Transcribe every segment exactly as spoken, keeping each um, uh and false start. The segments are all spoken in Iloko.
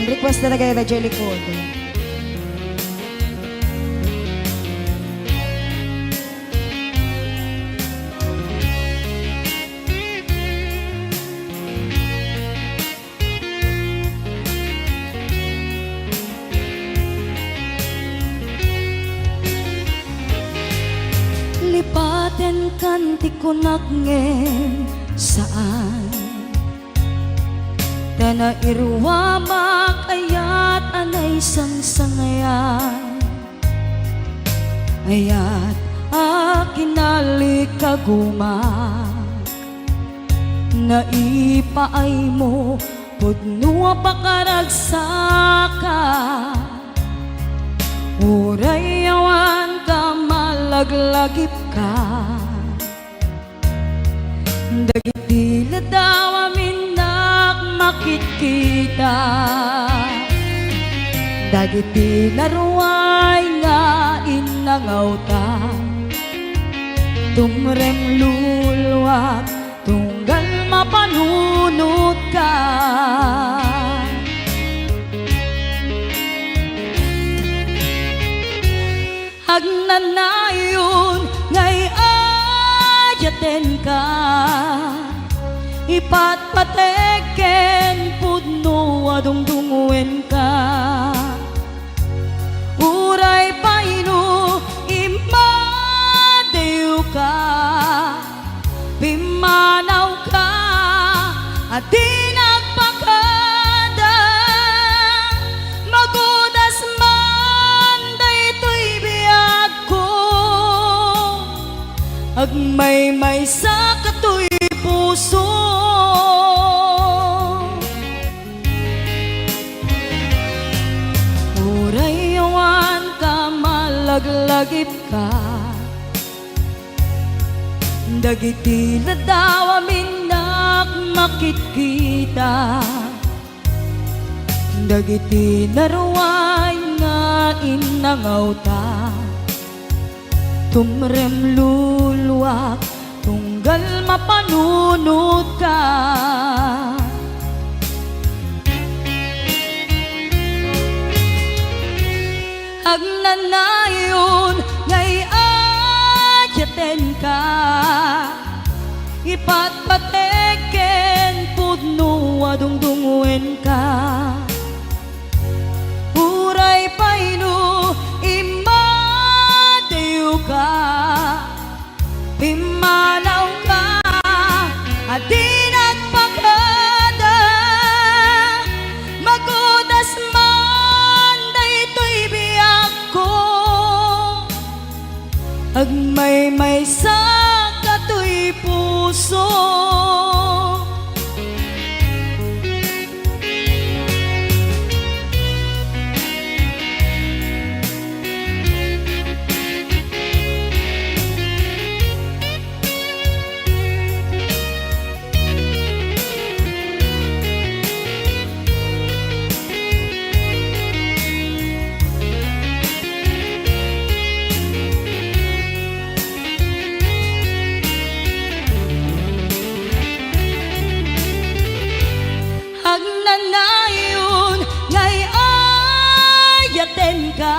Request na tayo kay Jelly Code. Lipatenkan ti kunak ngem saan. Ta nairuamak ayat a naisangsangayan, ayat a kinalikagumak. Naipaaymo pudno a pakaragsakan, uray awan ka malaglagipka. Dagiti ladaw a minnak makitkita, dagiti naruay nga innangawta, tumrem luluak tunggal mapanunotka. Agnanayon nga iyatenka, ipatpateg ken pudno a dungdungngoenka. Uray pay no immadiwka, pimmanawka a di nagpakada, magudas man daytoy biagko, agmaymaysa katoy puso. Uray awan ka malaglagipka, dagiti ladaw a minnak makitkita, dagiti naruay nga innangawta, tumrem luluak tunggal mapanunotka. Agnanayon nga iyatenka, ipatpateg ken pudno a dungdungngoenka. Uray pay no immadiwka, pimmanawka a di nagpakada, magudas man daytoy biagko, agmaymaysa katoy puso. Agnanayon nga iyatenka,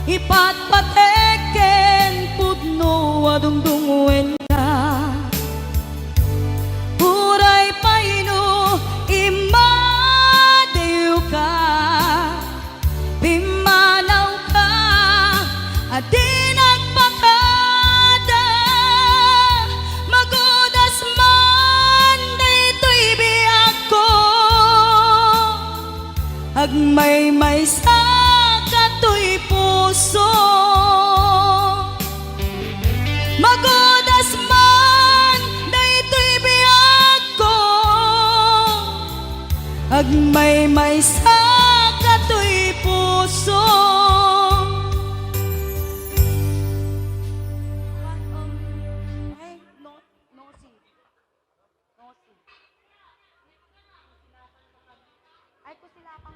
ipatpateg ken pudno a dungdungngoenka. Uray pay no immadiwka, pimmanawka a di nagpakada, magudas man daytoy biagko, agmaymaysa katoy puso. Magudas man daytoy biagko, agmaymaysa katoy puso. Ay, kung sila pang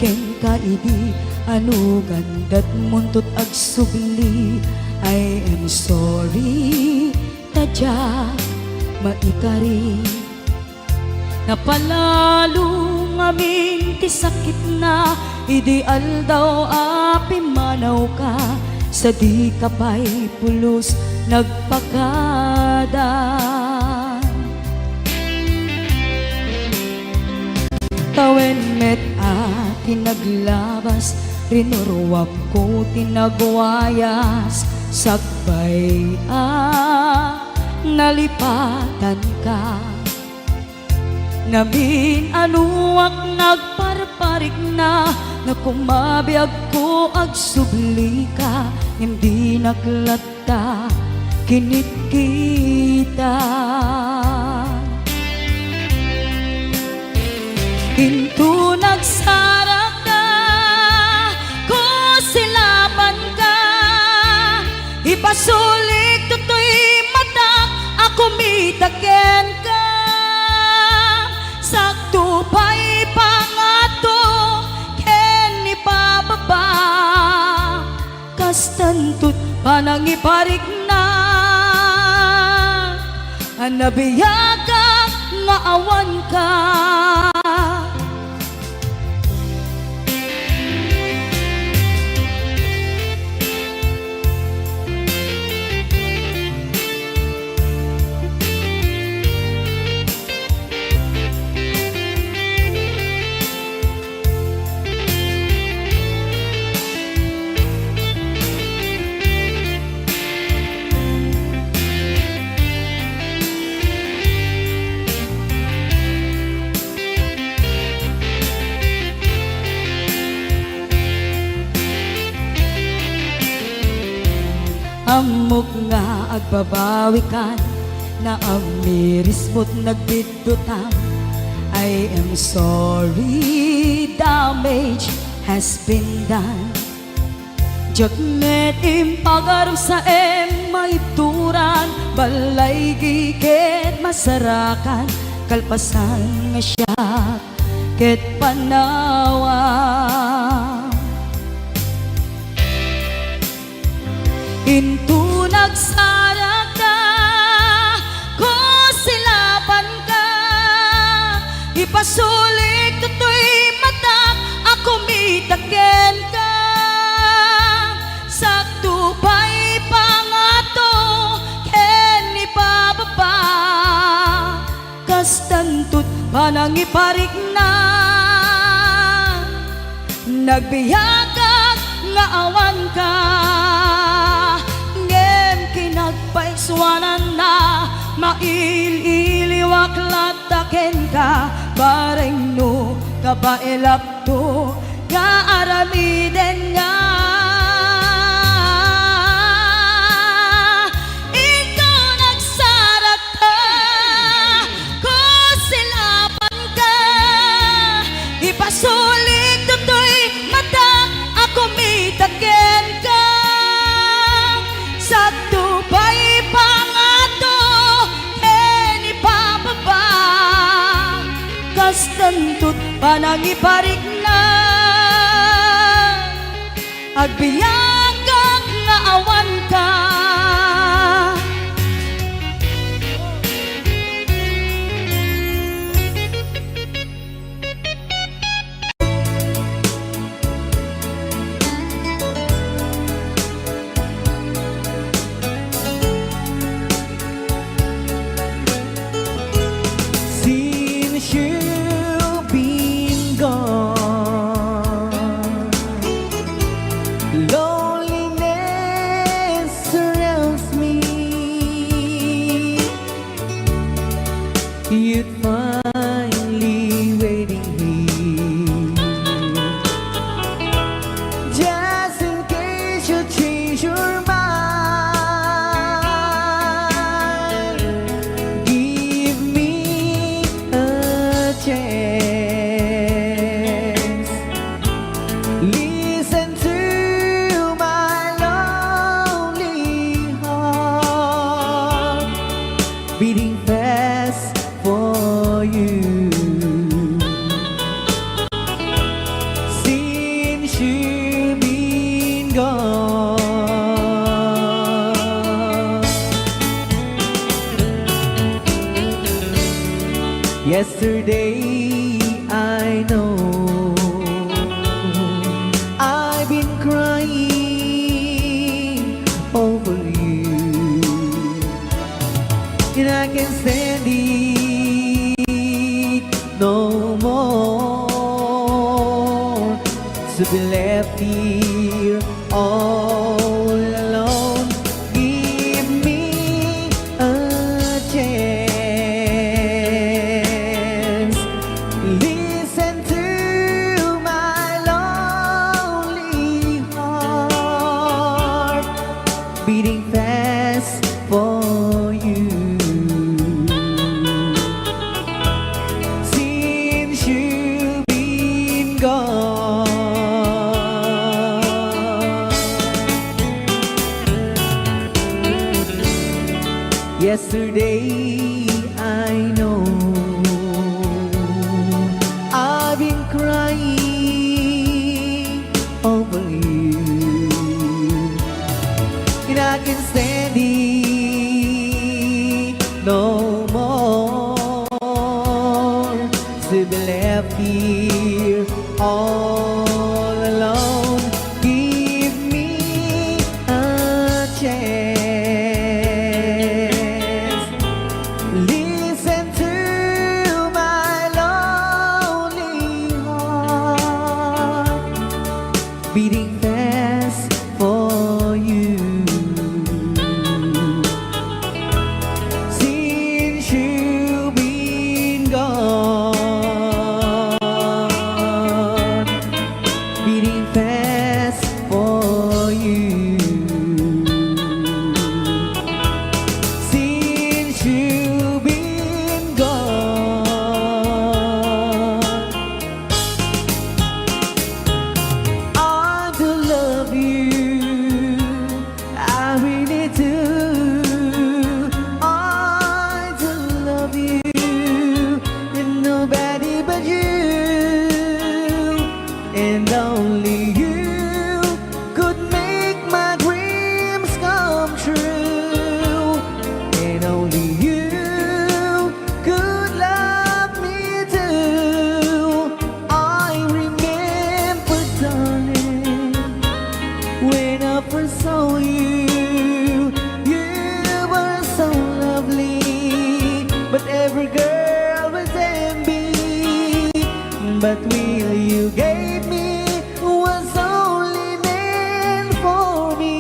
Kenka idi anugan datmuntot agsubli, I am sorry, ta diak maikari. Napalalo ngamin ti sakitna idi aldaw a pimmanawka, sadika pay pulos nagpakada. Tawen met a ti naglabas, rinuruamko ti nagwayas, sakbay a nalipatanka. Namin-anuak nagparparikna, nakumabiagko agsublika, ngem dinak latta kinitkita. Into nagsarakka, kusilapanka, ipasulik toy matak a kumita kenka. Sakto pay pangato ken ipababa. Kastanto't panangiparikna, a nabiagak nga awanka. Ammok nga agbabawikan, naamirismo't nagbiddutam. I am sorry, damage has been done. Diak met impagarum sa em maituran, balay ket masarakan, kalpasan nga siak ket panawa. Into nagsarakka, kusilapanka, ipasulik toy matak a kumita kenka. Sakto pay pangato ken ipababa. Kastanto't panangiparikna, nagbiagak nga awanka. Ngem kinagpaisuananna, mail-iliwak latta kenka, bareng no kabaelak to nga aramiden nga. Into nagsarakka, kusilapanka, ipasulik toy matak a kumita kenka. Sakto pay pangato ken ipababa. Kastanto't panangiparikna, agbiagak nga awanka. Since you've been gone, Lord, Yesterday, I know I've been crying over you, and I can stand it no more to be left here all alone. Give me a chance. Listen to my lonely heart beating fast for you. Since you've been gone. Yesterday, I know I've been crying over you, and I can stand it no more to be left here all alone. Give me a chance. Listen to my lonely heart beating fast for you. Since you've been gone, beating fast for you. Since you've been gone, I do love you. I really do. I do love you. And nobody but you. And only you could make my dreams come true. And only you could love me too. I remember, darling, when I first saw you, you were so lovely. But every girl was envy. But will you gave me was only meant for me.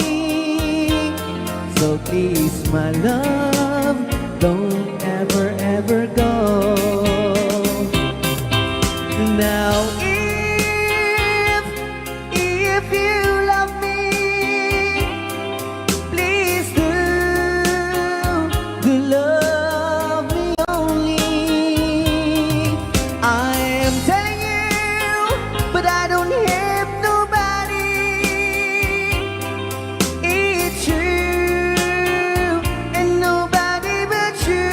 So please, my love, don't ever, ever go. Now, if, if you love me, please do, do love me only. I am telling you, but I don't have nobody. It's you and nobody but you.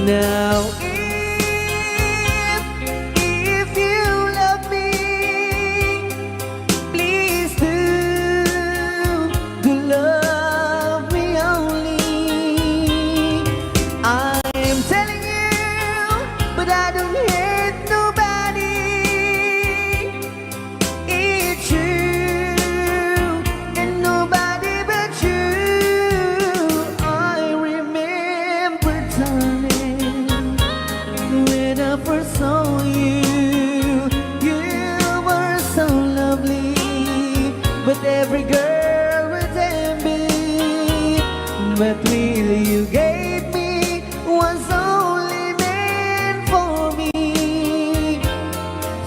Now, if, if you love me, please do, do love me only. I am telling you, but I don't hate nobody. It's you and nobody but you. I remember, darling, when I first saw you, you were so lovely. But every girl was envy. But really, you gave me was only meant for me.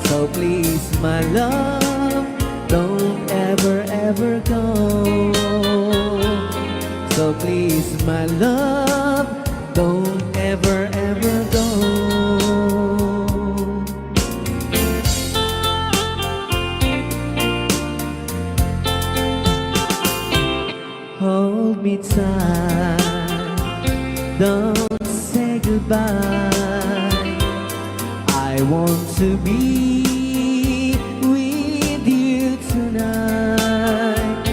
So please, my love, don't ever, ever go. So please, my love, don't ever, ever go. time. Don't say goodbye. I want to be with you tonight.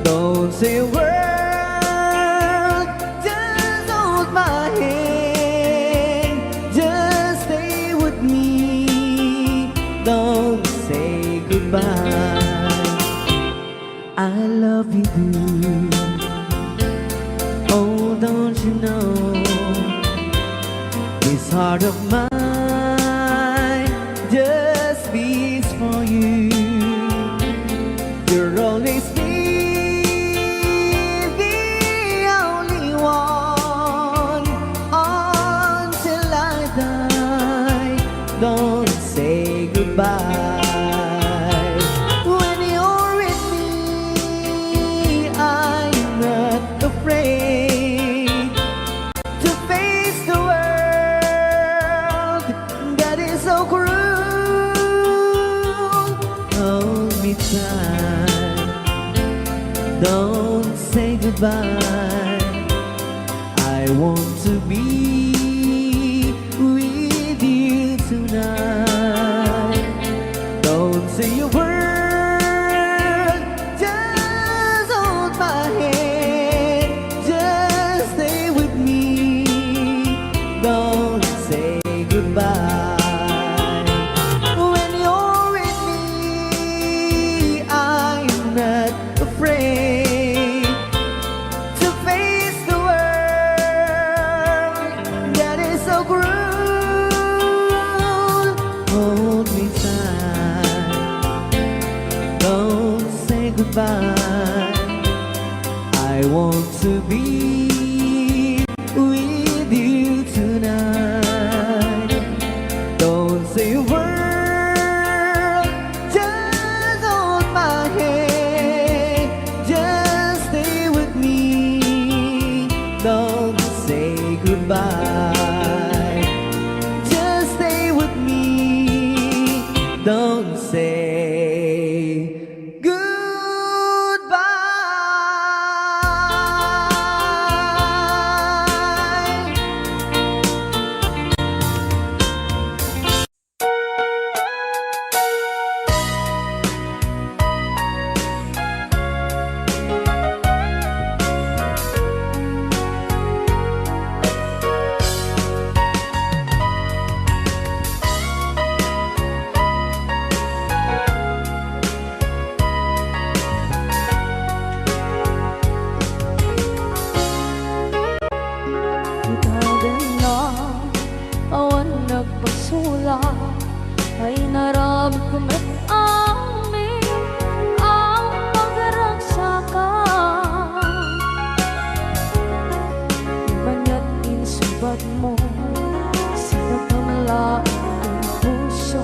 Don't say a word, just hold my hand. Just stay with me. Don't say goodbye. I love you, do. Oh, don't you know? This heart of mine just beats for you. You'll always be the only one until I die. Don't say goodbye. When you're with me, I'm not afraid to face the world that is so cruel. Hold me tight. Don't say goodbye. I want to be with you tonight. Don't say a word, just hold my hand, just stay with me. Don't say goodbye. When you're with me, I'm not afraid to face the world that is so cruel. Hold me tight. Don't say goodbye. I want to be with you tonight. Don't say a word, just hold my hand. Just stay with me. Don't say goodbye. Just stay with me. Don't say goodbye. Itaden na awan nagpasulak, ay naramidko met amin a pagragsakan. Maniat insubadmo, sinakamla ang puso,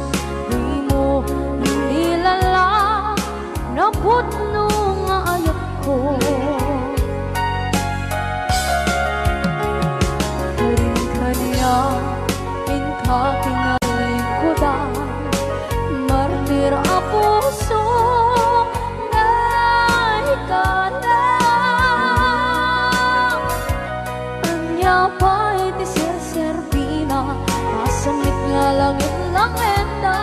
dimo inilala. Napudno nga ayatko. Karin kaniak, inka kinalikudan, martir a puso, naikana. Ania pay ti serserbina, a sangit nga langit-langitda?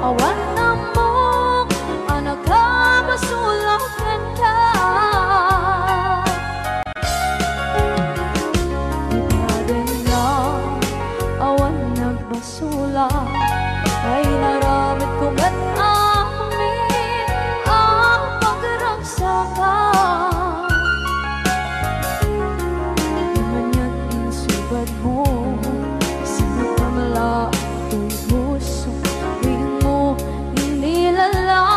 Awan ammok a nakabasolak kenka. Itaden na awan nagbasolak, ay naramidko met amin a pagragsakan. Maniat insubadmo, sinakamla toy puso, dimo inilala.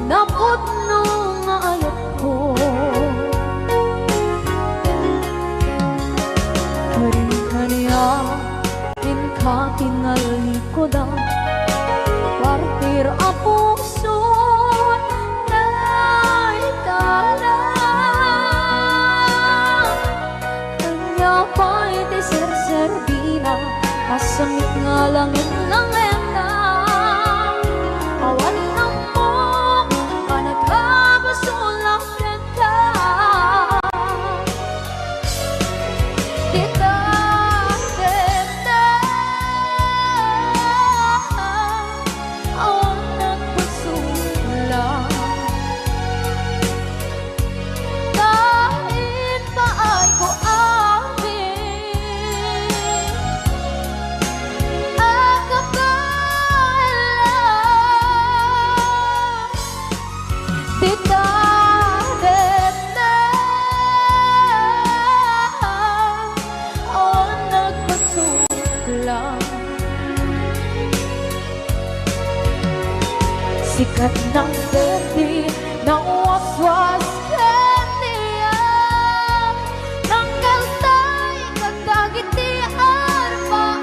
Napudno nga ayatko. Karin kaniak, inka kinalikudan, martir a puso, naikana. Ania pay ti serserbina, a sangit nga langit-langitda? Awan ammok a nakabasolak kenka. Sikat nang berde, nawaswas ken niya, nangkaltay kadagiti arbaam.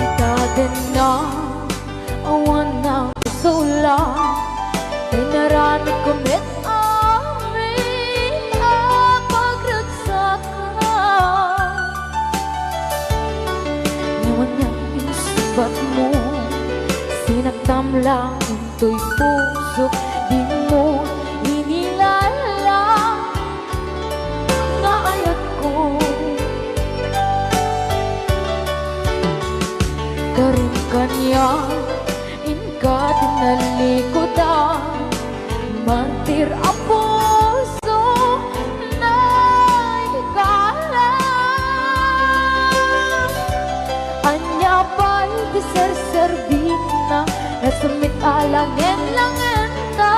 Ita denna, awan nakasola, inaramidko met amin a pagragsakan. Ngem ania insungbatmo, sinaktam lang intoy pusok, dimo inilalang nga ayatko. Karin kaniak, inka tinalikudan, martir a puso, naikalang. Ania pay ti serserbina, nasemmit a langen-langenta.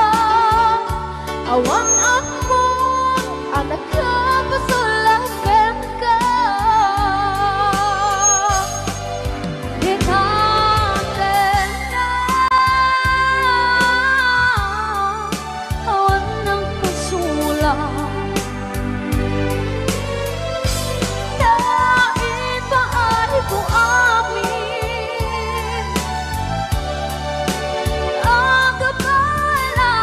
Awan ammon a nakapasola kenka. Ita denna, awan nakasola. Naipaayko amin a kabaelan.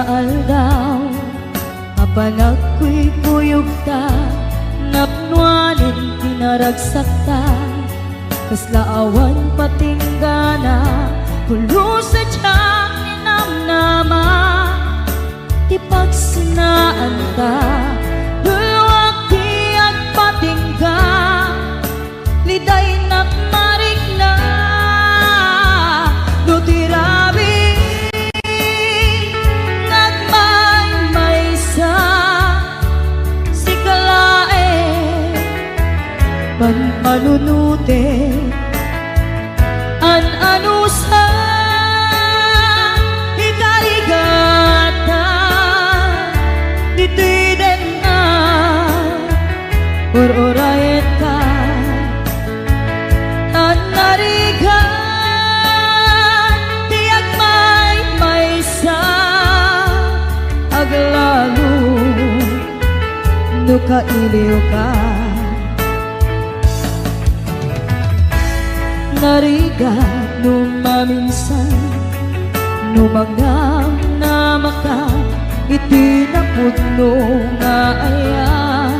aldaw a panagkuykuyogta, napnoanen ti naragsakta, kasla awan patinggana, pulos a diak ninamnama ti pagsinaanta, tulwak ti agpatingga. Lidaynak marikna no ti rabii nga agmaymaysa, sika laeng panpanunotek. An-anusa, ikarigata, ditoy denna, ur-urayenka. Tan narigat ti agmaymaysa, aglalo no kailiwka. Narigat no maminsan, no magnamnamaka iti napudno nga ayan.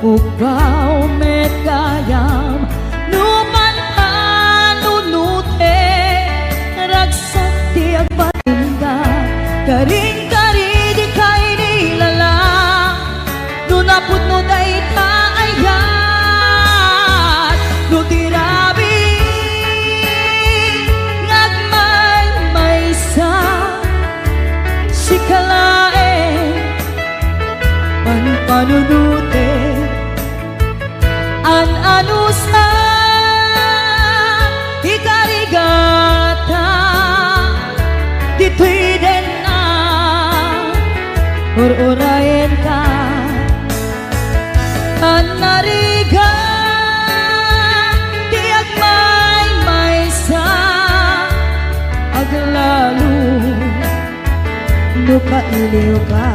Ugaw met gayam no panpanunotek, ragsak ti agpatingga. Karin-kari dika inilala no napudno dayta ayat, no ti rabii nga agmaymaysa, sika laeng panpanunotek. An-anusa, ikarigata, ditoy denna, ur-urayenka. Tan narigat ti agmaymaysa, aglalo no kailiwka.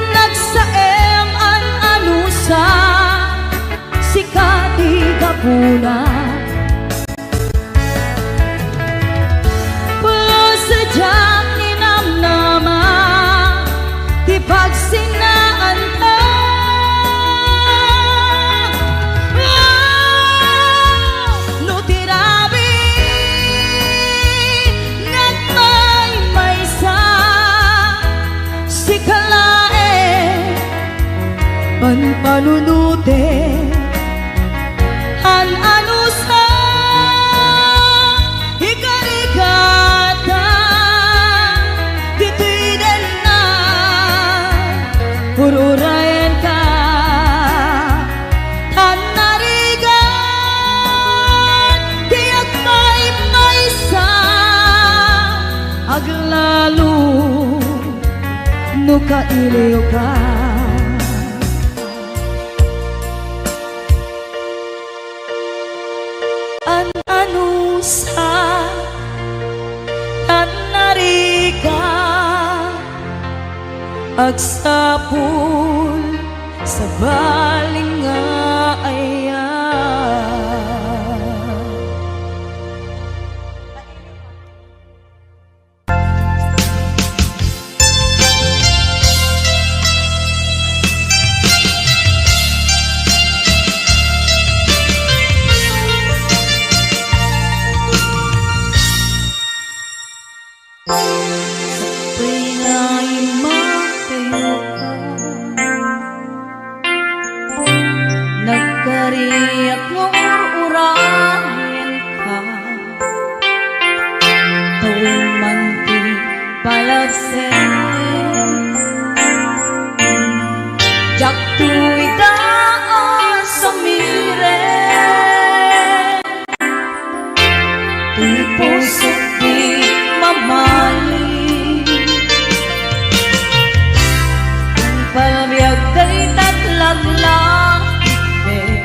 Nagsaem an-anusa, sika ti gapuna. Pulos a diak ninamnama ti pagsinaanta. No ti rabii nga agmaymaysa, sika laeng panpanunotek. An-anusa, ikarigata, ditoy denna, ur-urayenka. Tan narigat ti agmaymaysa, aglalo no kailiwka. An-anusa, tan narigat, agsapul, sabali nga ayan. Sakbay nga immakayo ka, nagkariak nga ur-urayenka. Tawen man ti palagsen, diakto ita a sumiren. Ti pusok ti mamali, impalbiag dayta laglagipek.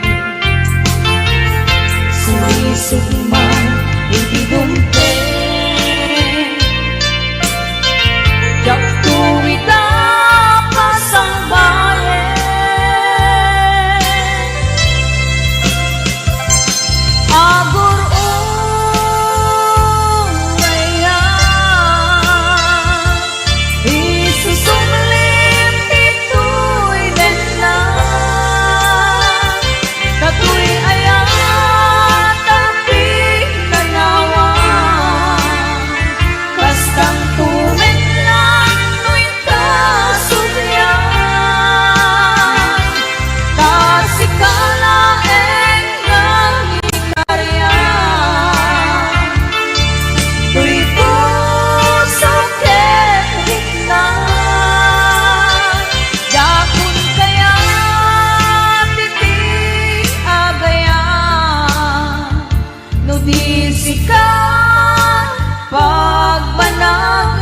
Sulisog man iti dumteng, diakto ita pasangbayen. Agur-ur Ti sika pagbanagan.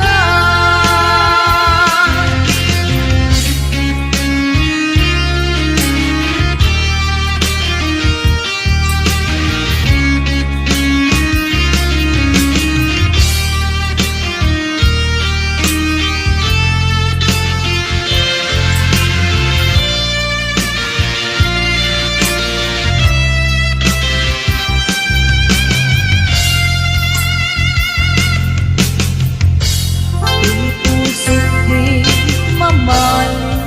Ti pusok di mamali.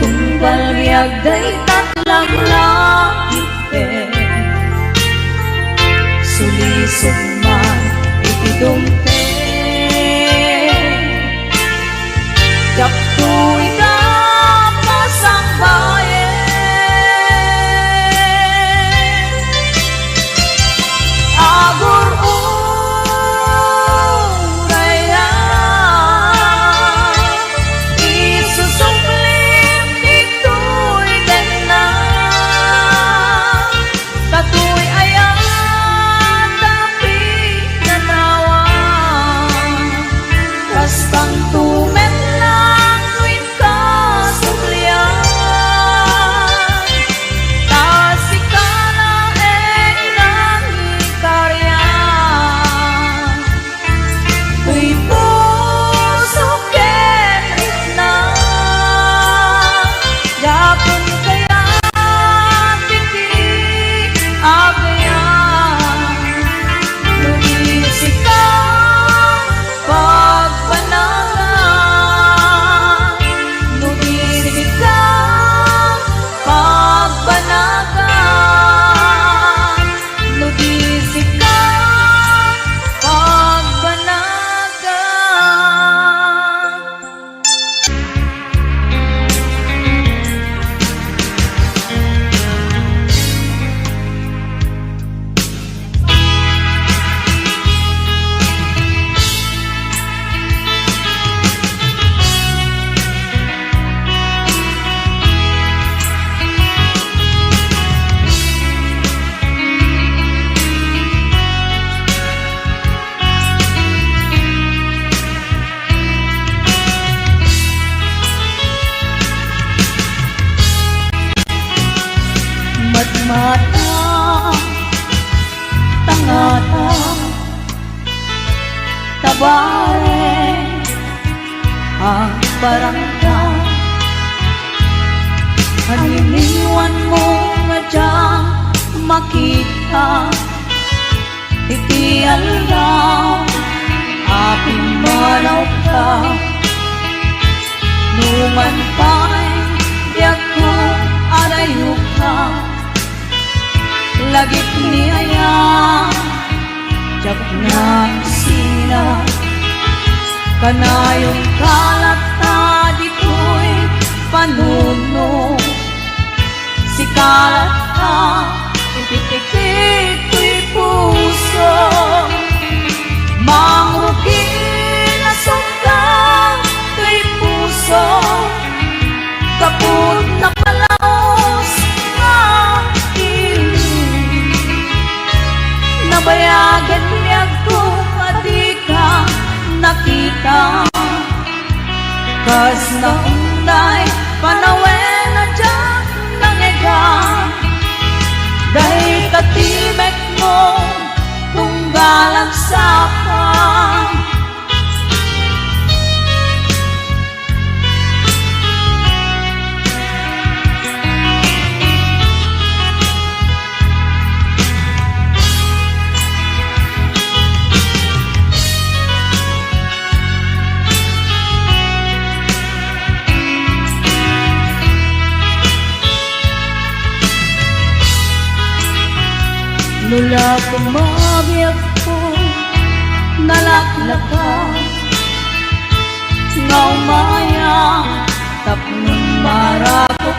Tunggal biag dayta ti laglagipem. Sulisog man iti dumteng. Diakto ita pasangbayen. Agur-urayna, isusublim ditoy denna. Katoy ayan ta pinanawan, kas tanto met lang no inkasublian. Ta sika laeng nangikarian. Toy puso ken rikna, gapun kayat iti agayam. No di sika pagbanagan, no di sika pagbanagan, no di sika pagbanagan. Matmata, tangata, tabare, agparangta. Aniniwan mo nga diak makita. Iti aldaw a pimmanawka, numan pay diakko adayoka. Lagip ni aya, diak naisina. Kanayon ka latta ditoy panunot. Sika latta iti tiktik toy puso. Mangrugi nga sungka toy puso. Gapu ta napalaos nga ili. Nabayagen biagko a dika nakita. Kas naunday panawen a diak nangega, dayta ti mekmo tunggal agsapa. No la kumabiagko, nalaklaka nga umaya tapno marakop.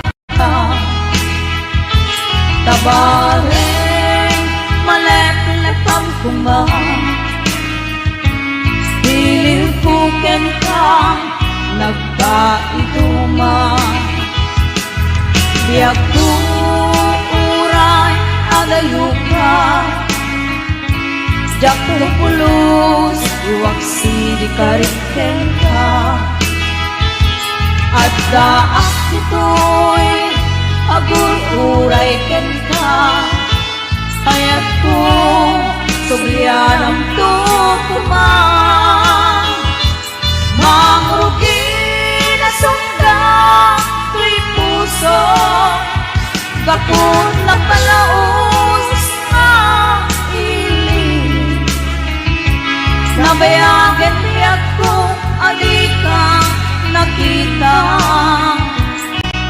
Tabareng maleplepam koma, bilin ko kenka nagpaiduma. Diakto uray kenka. Addaak ditoy agur-uray kenka. Kayatko, sublianamto koma. Mangrugi a sungga toy puso, gapu ta napalaos nga ili. Nabayagen biagko a dika nakita.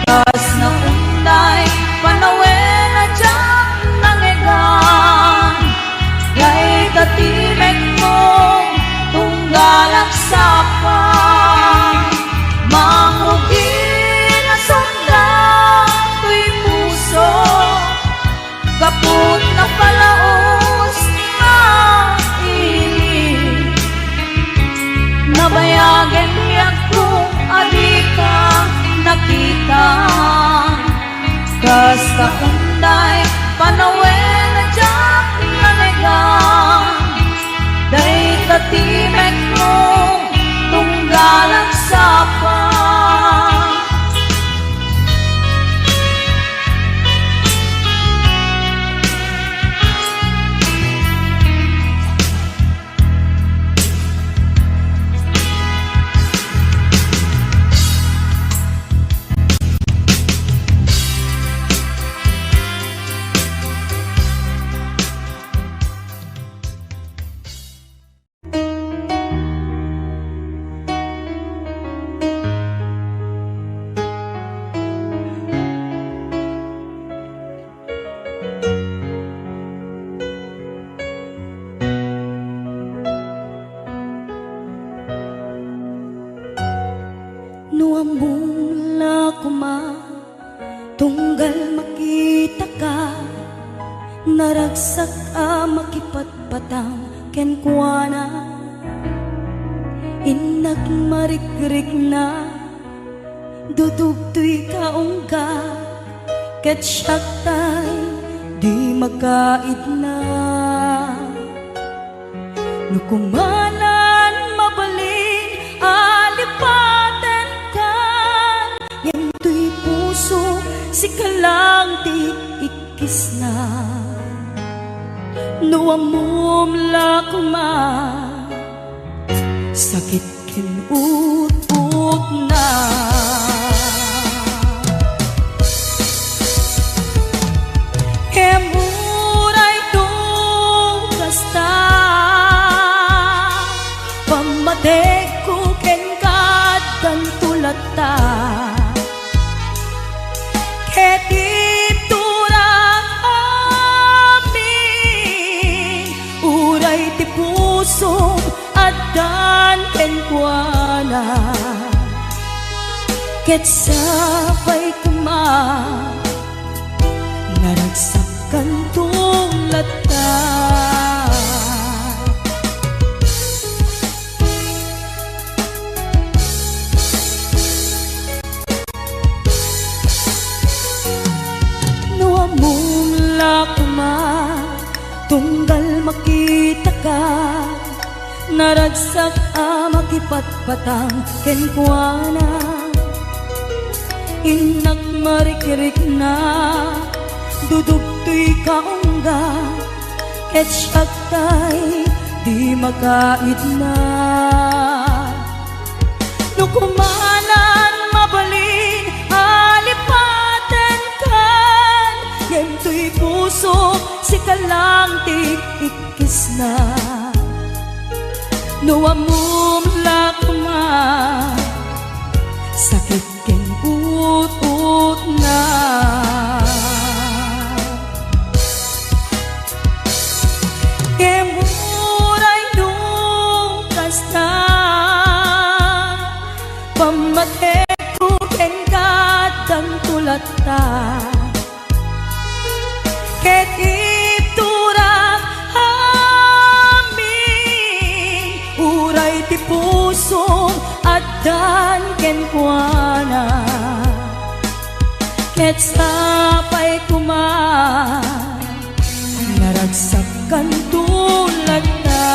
Kas naunday panawen a diak nangegan, dayta ti mekmo tunggal agsapa. Mangrugi a sungga toy puso, gapu ta napalaos nga ili. Nabayagen biagko a dika nakita. Kas naunday panawen a diak nangegan, dayta ti mekmo tunggal agsapa. No ammom la koma, tunggal makitaka, naragsak a makipatpatang kenkuana. Innak marikrikna, dudugtoy ka ungga, ket siak tay di makaidna. No kumanan mabalin a lipatenkan, ngem toy puso, sika lang ti ikkisna. No ammom la koma, sakit ken utotna. Ngem uray no kasta, pammategko kenka addanto latta. Ket itturak amin, uray ti pusom addan kenkuana. Ket sapay koma, naragsak kanto latta. No ammom la koma, tunggal makitaka, naragsak a makipatpatang kenkuana. Innak marikrikna, dudugtoy ka ungga, ket siak tay di makaidna. No kumanan mabalin a lipatenkan, ngem toy pusom, sika lang ti ikkisna. No ammom la koma, sakit ken utotna. Ngem uray no kasta, pammategko kenka addanto latta. Ket itturak amin, uray ti pusom addan kenkuana. Ket sapay koma, naragsak kanto latta.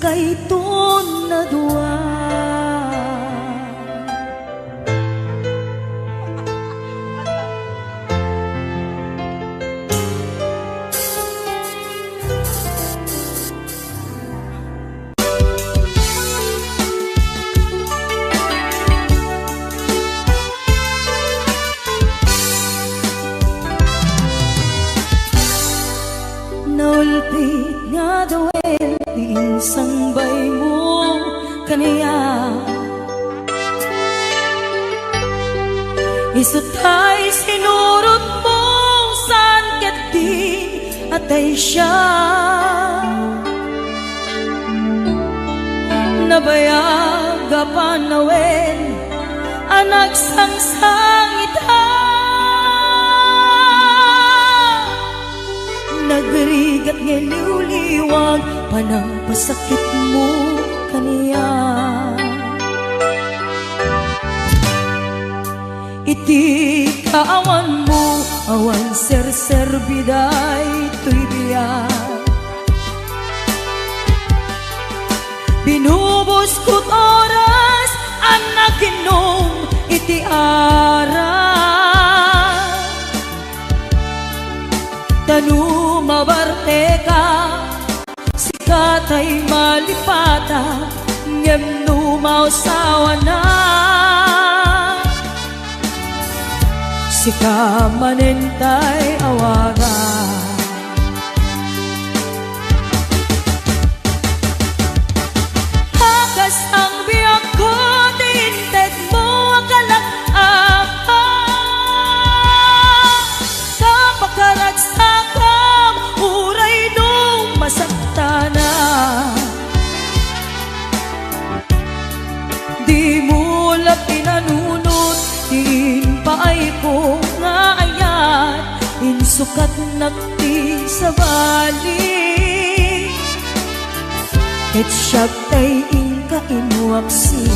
dayton a dua. Naulpit nga dawel ti insangbaymo kaniak. Isu tay sinurotmo saan ket di atay siak. Nabayag a panawen a nagsangsang ita. Nagrigat nga liwliwag, panangpasakitmo kaniak. Iti kaawanmo, awan serserbi daytoy biag. Binubusku't oras a naginom iti arak. Ta no mabarteka, sika tay malipata, ngem no mausawana, sika manen tay awaga. Akas ang biagko, ti intedmo a kalak-apan. Kapakaragsakam, uray no masaktanak. Dimo la pinanunot ti impaayko nga ayat, insukatnak ti sabali. Ket siak tay inka inwaksi.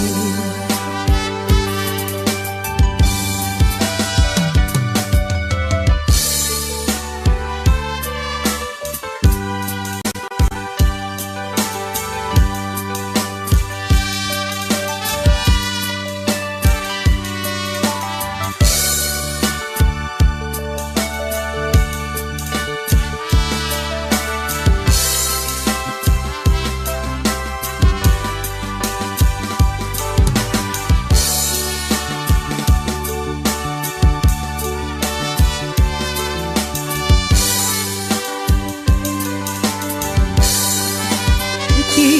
Iti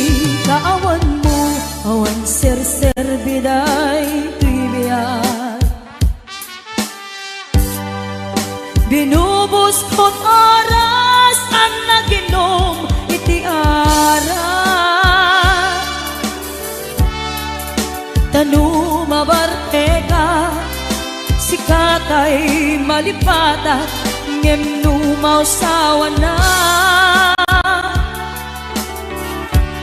kaawanmo, awan serserbi daytoy biag. Binubusku't oras a naginom iti arak. Ta no mabarteka, sika tay malipatak, ngem no mausawana,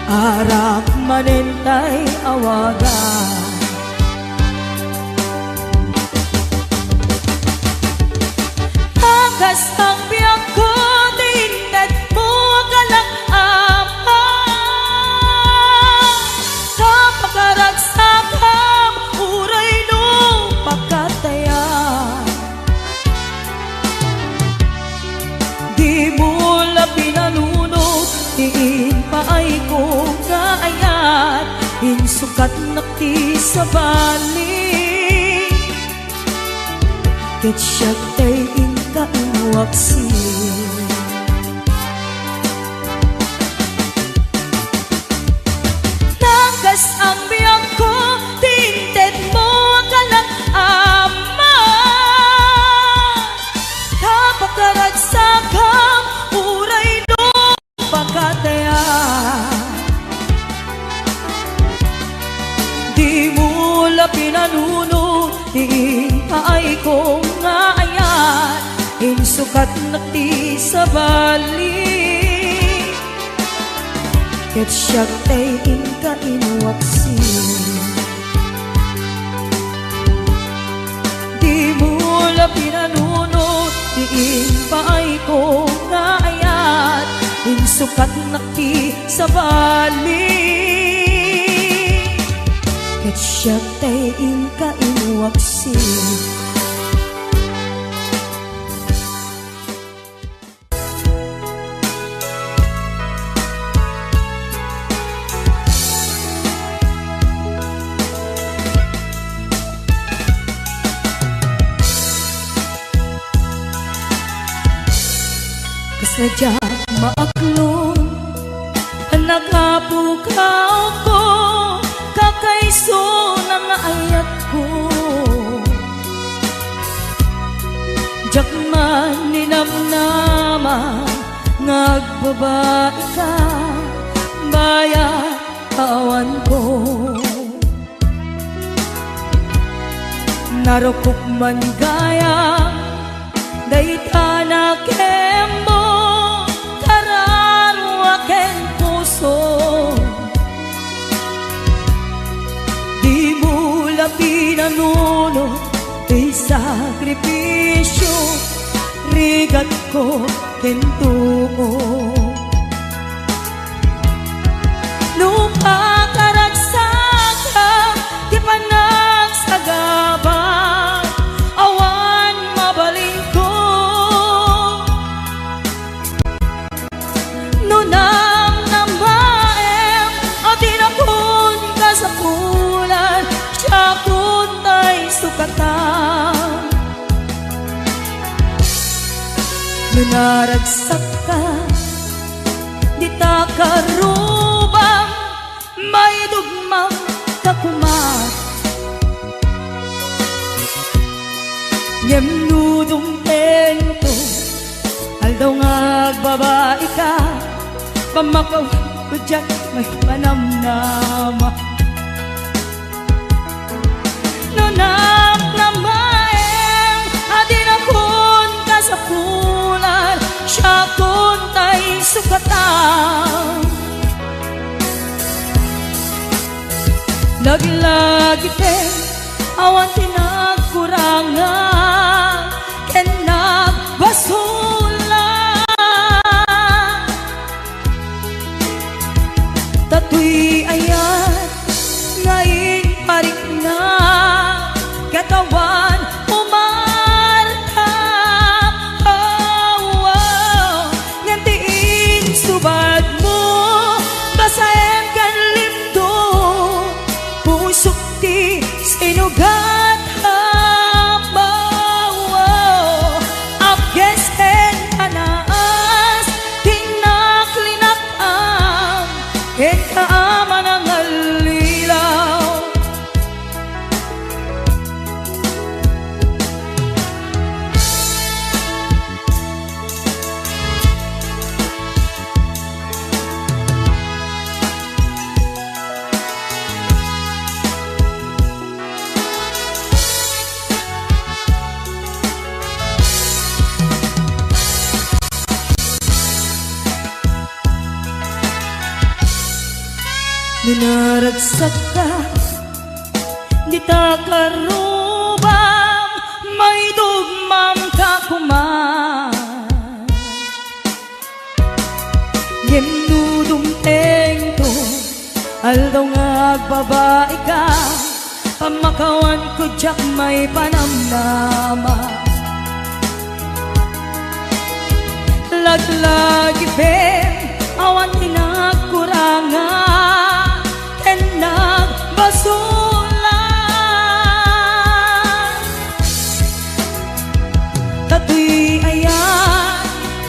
arak manen tay awaga. Akas ang biagko, ti intedmo a kalak-apan. Kapakaragsakam, uray no pakatayan. Dimo la pinanunot ti impaayko nga ayat, insukatnak ti sabali. Ket siak tay inka inwaksi. Nakas ang biagko, ti intedmo a kalak-apan. Kapakaragsakam, uray no pakatayan. Dimo la pinanunot ti impaayko nga ayat, insukatnak ti sabali. Ket siak tay inka inwaksi. Dimo la pinanunot ti impaayko nga ayat, Insukatnak ti sabali, ket siak tay inka inwaksi. Kasla diak maaklon, nagapukawko, kakaisuna nga ayatko. Diak man ninamnama nga agbabaika, bayat awanko. Narukop man gayam dayta nakemmo, kararua ken puso. Dimo la pinanunot ti sakripisio, rigatko ken tumo. No pakaragsak ti panagsagaba, awan mabalinko. No namnamaem a dinakon kasapulan, siakon tay sukatan. No naragsakka, dita karubam, maidogmam ta koma. Ngem no dumtengto, aldaw nga agbabaika, pammakawanko diak maipanamnama. No namnamaem a dinakon kasapulan, siakon tay sukatan. Laglagipem, awan ti nagkurangan ken nagbasolan. Ta toy ayat nga inparikna, ket awan umarta. Oh, oh. Ngem ti insubadmo, basaem ken limto, pusok ti sinugat. Ama, oh, oh. Apges ken kanaas, ti naklinak-am, ken kaama nangallilaw. No naragsakka, dita karubam, maidogmam ta koma. Ngem no dumtengto, aldaw nga agbabaika, pammakawanko diak maipanamnama. Laglagipem, awan ti nagkurangan ken nagbasolan. Ta toy ayat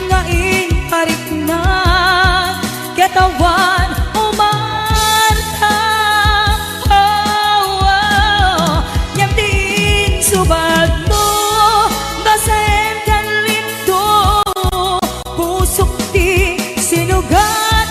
nga inparikna, ket awan umarta. Oh, oh. Ngem ti insubadmo, basaem ken limto, pusok ti sinugat.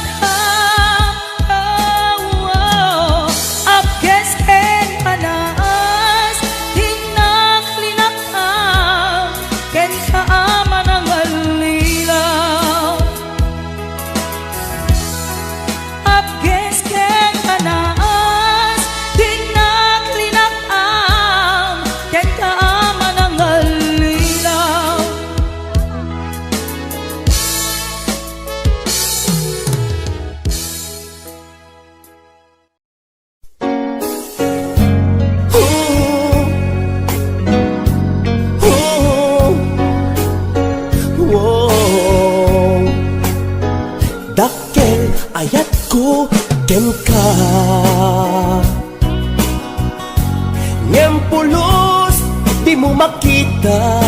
Ngem pulos, dimo makita.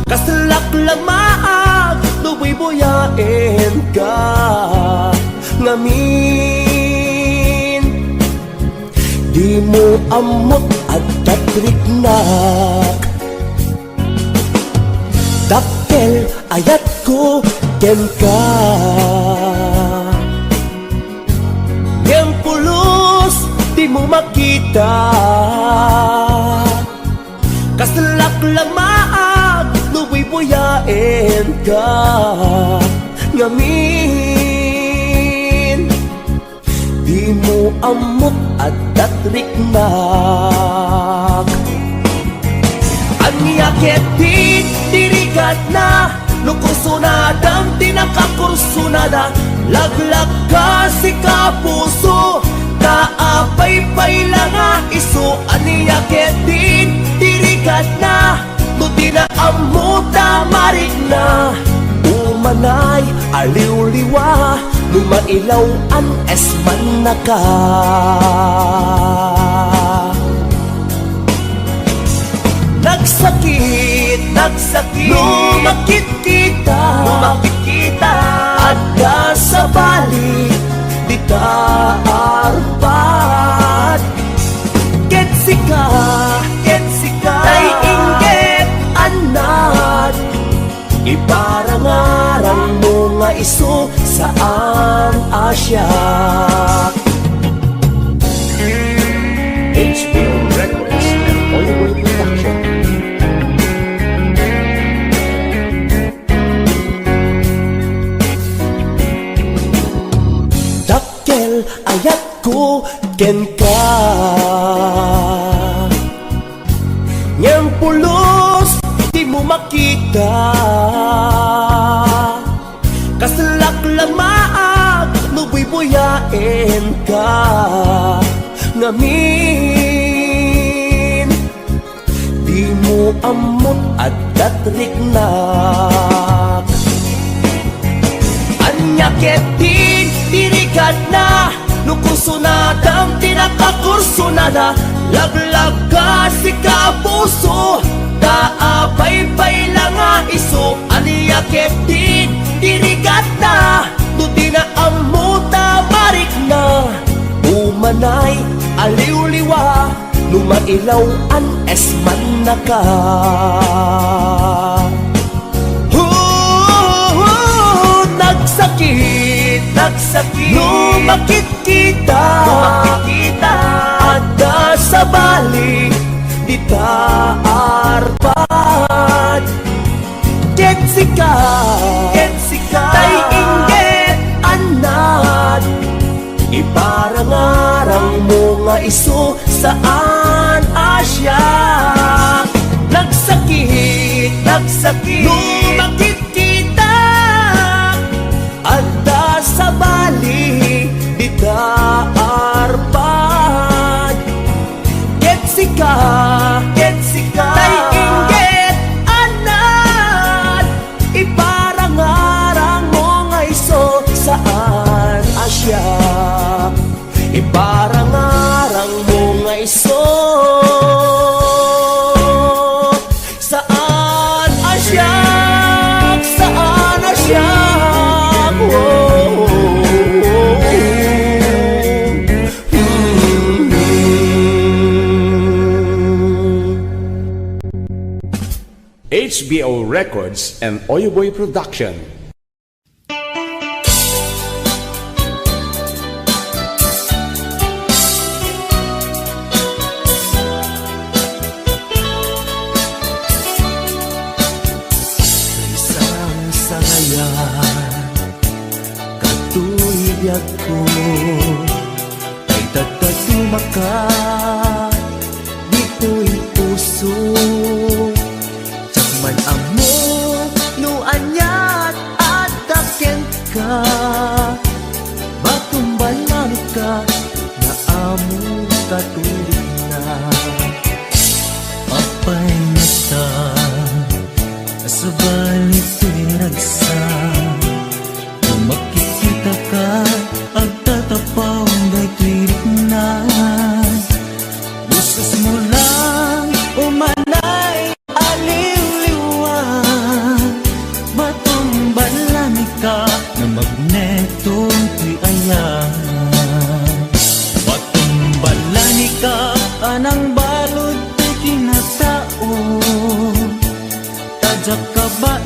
Kaslak la maag no buybuyaenka ngamin. Dimo ammot adda't riknak. Dakkel ayatko kenka. Ngem pulos, dimo makita. Kaslak la maag no buybuyaenka ngamin. Dimo ammot adda't riknak. Ania ketdin ti rigatna? No kursunadam ti nakakursunada, laglagka, sika puso, ta apay pay la nga isu. Ania ketdin ti rigatna? No dina ammo ta marikna, umanay, aliwliwa, no mailawan esmannaka. Nagsakit, nagsakit, no makitkita, no makitkita, adda sabali, dita arpad. Ket sika, ket sika, tay inggit, annad, iparangarangmo nga isu saan a siak. H B O Records and Oyoboy Production. Dakkel ayatko kenka. Ngem pulos, dimo makita. Kaslak la maag no buybuyaenka ngamin. Dimo ammot adda't riknak. Ania ketdin ti rigatna? No kursunadam ti nakakursunada, laglagka, sika puso, ta apay pay la nga isu. Ania ketdin ti rigatna? No dina ammo ta marikna, umanay, aliwliwa, no mailawan esmannaka. Hu, hu, hu, nagsakit, nagsakit, no makitkita, no makitkita, adda sabali, dita arpad. Ket sika, ket sika, tay inggit, annad, iparangarangmo nga isu saan a siak. Nagsakit, nagsakit, no makitkita, adda sabali, dita arpad. Ket sika, ket sika, tay inggit, annad, iparangarangmo nga isu saan a siak. Iparangarangmo nga isu saan a siak, saan a siak. Oh, oh, oh, oh. H B O Records and Oyoboy Production. Isang sangayan, katoy biagko, tay tadtadumaka ditoy puso. Diak man ammo no aniat adda kenka, batumbalanka, naammo katoy rikna. Apay ngata, sabali toy ragsak. Kung makikitaka, agtatapaw daytoy rikna.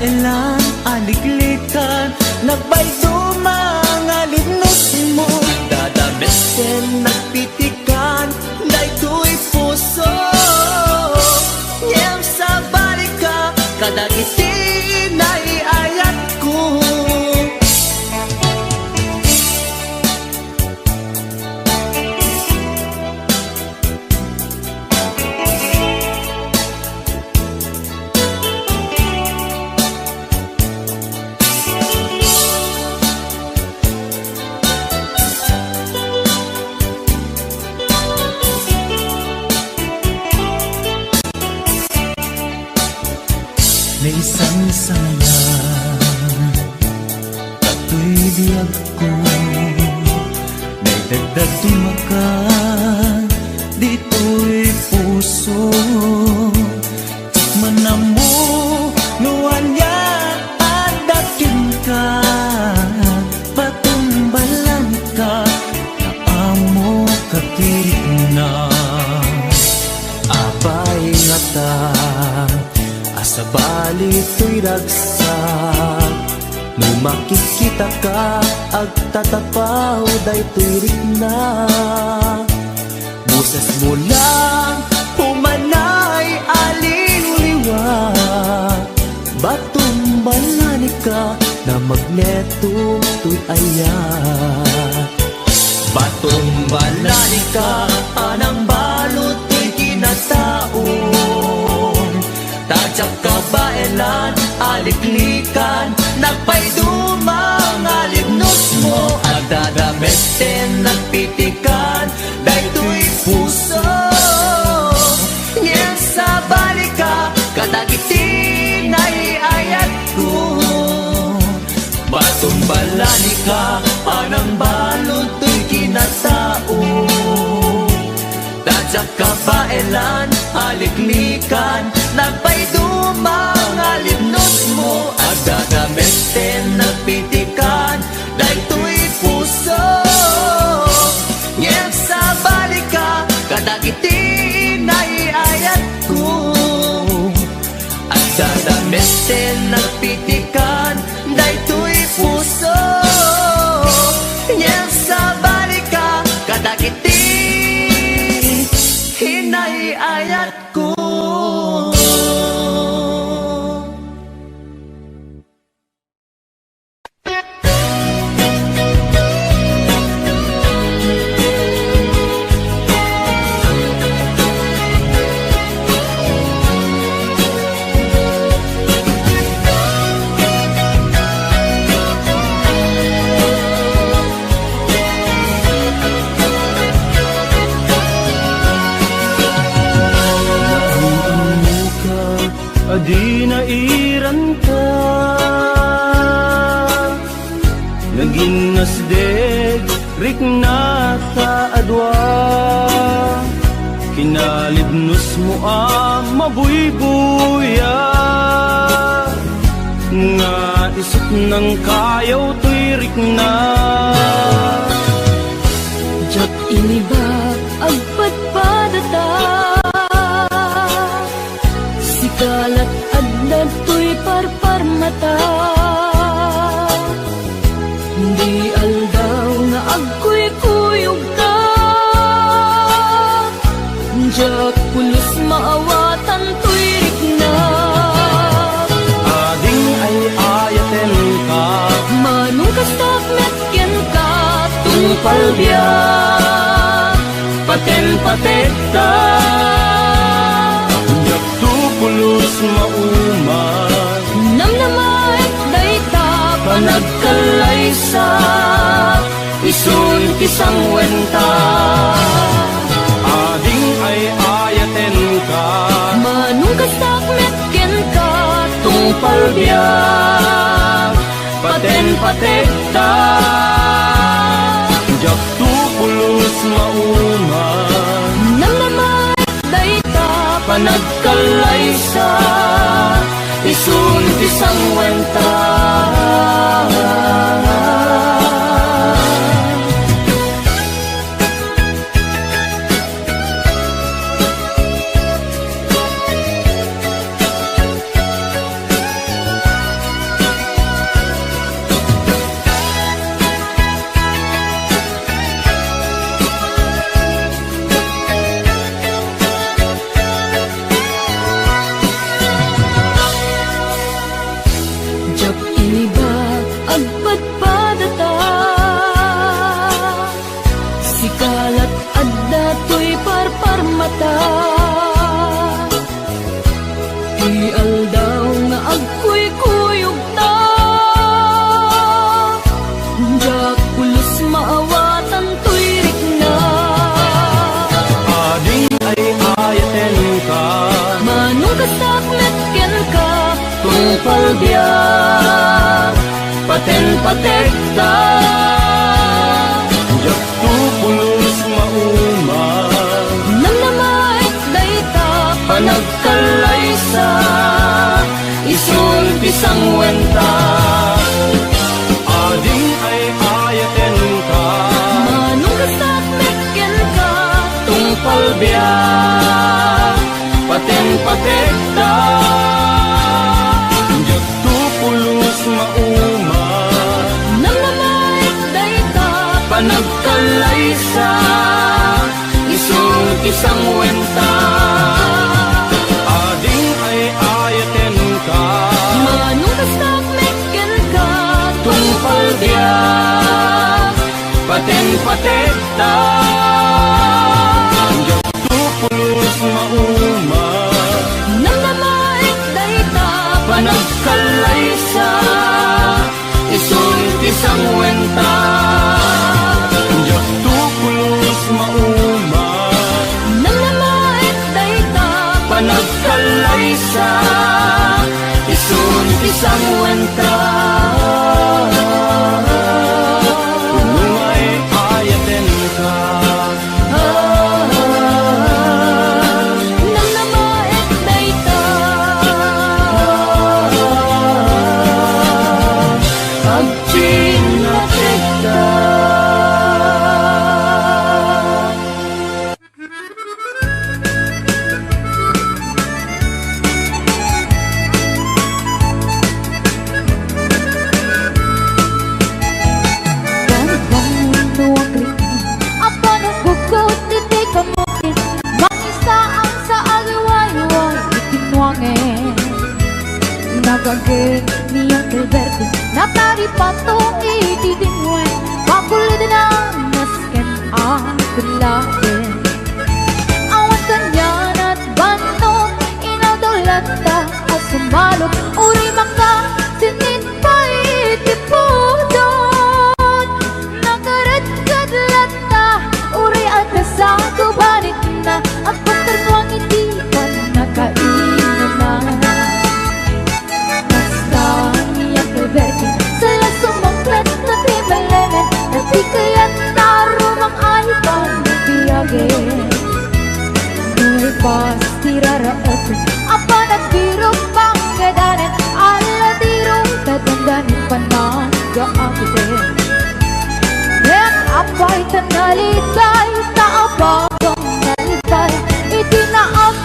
Lan aliklikan, nagpayduma nga libnosmo. Dadamesten, nagpitikan daytoy puso. Ngem sabalika kadagiti naiayatko. Naisangsanglan datoy biagko, naidagdagdumaka ditoy puso. Tikmanam no ania adda kenka, patumbalanka, nga ammoka ti rikna. Apay ngata a sabali toy ragsak? No makitkitaka, agtatapaw daytoy rikna. Bosesmo lang umanay a liwliwa, batumbalanka, namagneto toy ayat. Batumbalanka a nangbalud toy kinataon. Ta diak kabaelan a liklikan, nagpayduma nga libnosmo. Agdadamesten, nagpitikan daytoy puso. Ngem sabalika kadagiti naiayatko. Batumbalanka a nangbalud toy kinatao. Ta diak kabaelan a liklikan, nagpayduma nga libnosmo. Agdadamesten, nagpitikan daytoy puso. Ngem sabalika kadagiti naiayatko. Agdadamesten, nagpitikan daytoy puso. Ngem sabalika kadagiti naiayatko. Naammoka a di nairanta. Nagin nasdeg riknata a dua. Kinalibnosmo a mabuybuya. Nga isut nangkayaw toy rikna. Diak iniba agpadpadata. Sika lat adda toy parparmata. Di aldaw nga agkuykuyogka. Diak pulos maawatan toy rikna. Ading ay-ayatenka. Manong kastak met kenka, tungpal biag, paten-pategta. Diak to pulos maumat. Namnamaet dayta panagkallaysa, isun ti sangwenta. Ading ay-ayatenka. Manong kastak met kenka, tungpal biag, paten-pategta. Diak to pulos maumat. Namnamaet dayta panagkallaysa, isun ti sangwenta. Ta, ti aldaw nga agkuykuyogta, diak pulos maawatan toy rikna. Ading ay-ayatenka. Manong kasakmet kenka. Tungpal biag, paten-pategta. Diak to pulos mauma. Namnamaek dayta. Panagkallaysa, isun ti sangwenta. Ading ay-ayatenka. Manong kasakmet kenka. Tungpal biag, paten-pategta. Diak to pulos mauma. Namnamaek dayta. Panagkallaysa, isun ti sangwenta. Ading ay-ayatenka. Manong kasakmet kenka. Tungpal biag, paten-pategta. Diak to pulos mauma. Namnamaek dayta. Panagkallaysa, isun ti sangwenta. Diak to pulos mauma. Namnamaek dayta. Panagkallaysa, isun ti sangwenta. Puno nga ay-ayatenka. Namnamaek dayta. Agpinategta. Banbangon no agrikna, apan naggugod iti kamutin, mangisaang sa agiwayway iti nuangen. Nagagek ni Uncle Berto, naparipato iti dinwen, pakulidna nasken a kulladen. Awan kaniana ti bannot, inawdaw latta a sumalok, uray makasinit pay iti pudot. Nakaredked latta, uray adda sa gubanitna, agpagkarnuang iti pannakainumna. Kasta ni Uncle Berto, sala sumangpet na ti malemen, na ti kayatna rumang-ay pagbiagen. Naipas ti raraep, apan nagbirok panggedanen, ala ti ru, tatanda ni panaggaakiten. Ngem apay ta nalitay, ta apay ta nalitay, iti naam-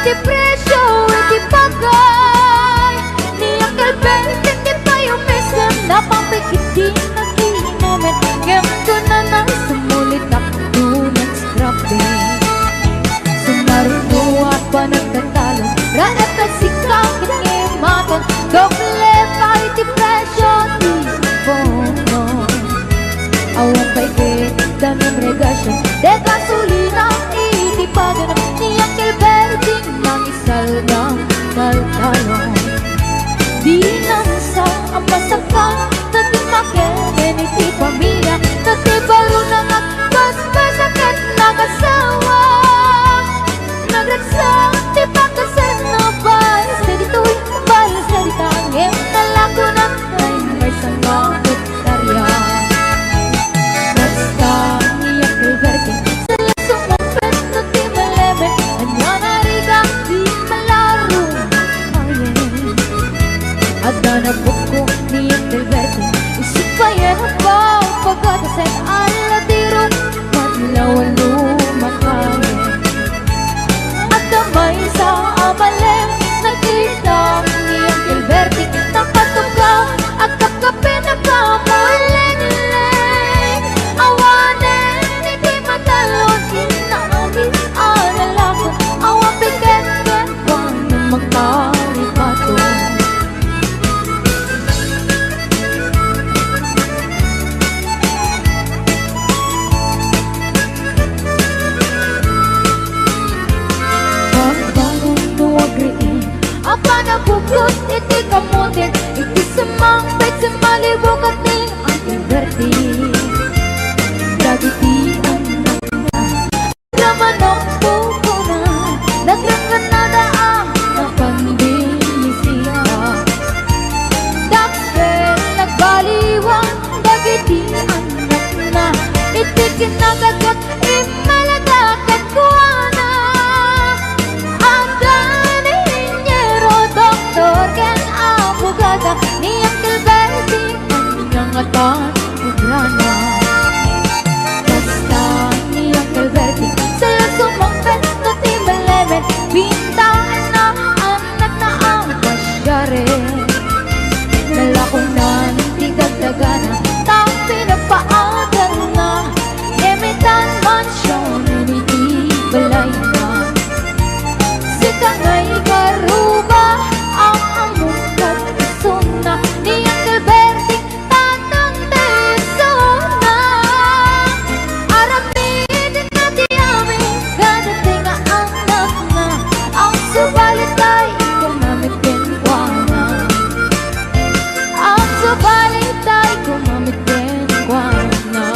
Ti presio iti bagay ni Uncle Berting ti pay umisem, napapikit ti naginamen, ngem kunana sumulitak dunay scrap day. Sumaruno a panagtatalo, raep a sika ket ngimaten, doble pay ti presio ti bono. Awan pay ket danum regasyon, de gasolina iti pagayam ni Uncle Berting. Nangisalga kalkalon. Dinansa a masakkan, ta ti makemen iti pamilya, ta ti baro nangagpaspas a ket nagasawa. Nagragsak ti pakasenna, bayes dagitoy, bayes dagita, ngem nalakonan ay maysa nga hektarya. Kasta ni Uncle Berting, sala sumangpet no ti malemen, ania narigat ti malarumayen. Adda nabukko ni Uncle Berting, isu payen a pagpagatasen, ala ti ru, madlaw a lumakayen. Adda maysa a malem, nakita ni Uncle Berting, nakatuka, agkapkapen a kamulengleng. Awanen iti matalon, inna amin a lalaki, awan piket ken kuan makaripato. Ket iti kamoten, iti sumangpet, sumalibukat ni Uncle Bertie. Dagiti annakna, ramanok pupuna, nagrengngennada a napandimisiak. Dakkel nagbaliwan dagiti annakna, iti kinagagat immalaga kenkuana. Adda ni Ingeniero Doktor ken abogada ni Uncle Bertie, ania ngatan obrana? Basta ni Uncle Bertie, saan la sumangpet no ti malemed, bintaenna annakna a pasiaren. Nalakonan ti dagdagana, ta pinagpaadanna, imitan mansion iti balayna. Sika nga ikarruba, ammom ket isuna, ni Uncle Bertie, tatang ti isuna. Aramidna ti amin kadagiti nga annakna, agsubali tay kumamit kenkuana. Agsubali tay kumamit kenkuana.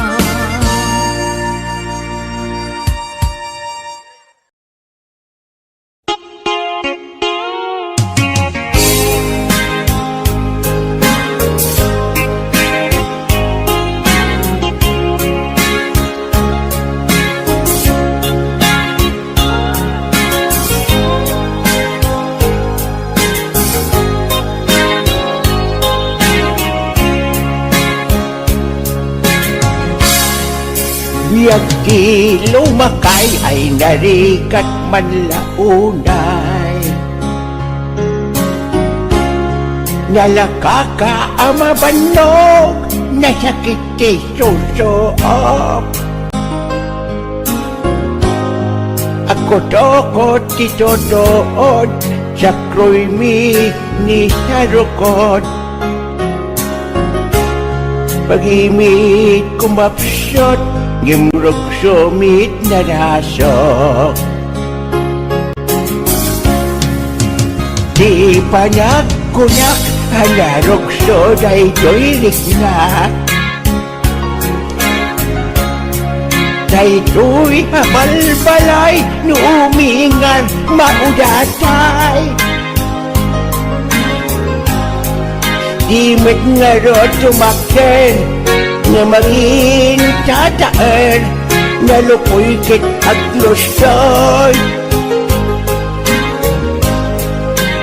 Biag ti lumakay ay narigat man la unay. Nalakaka a mabannog, nasakit ti susuok. Agkutokot ti tutuod, sakruymi ni sarukod. Pagimit kumapsut, ngem rugso met narasuk. Ti panagkunak a narugso daytoy riknak. Daytoy a balbalay no umingar maudatay. Di met ngarud tumakder nga mangin tataer, nalukoy ket aglustoy.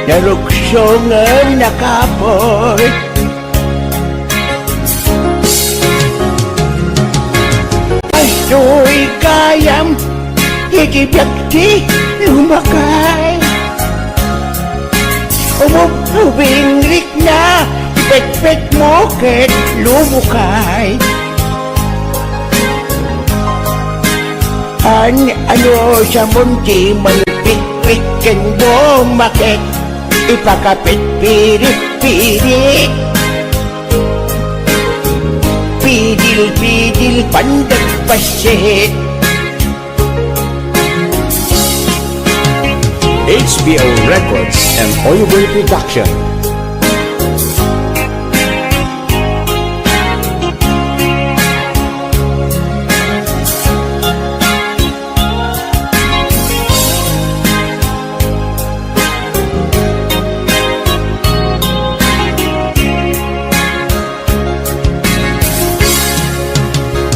Narugso ngem nakapoy. Kastoy gayam iti biag ti lumakay. Umububing rikna, ipetpetmo ket lumukay. An-ano sa munti malpikpik ken bumakek, ipakapit pirit-pirit. Pidil-pidil, pandagpassit. H B O Records and Oyoboy Production.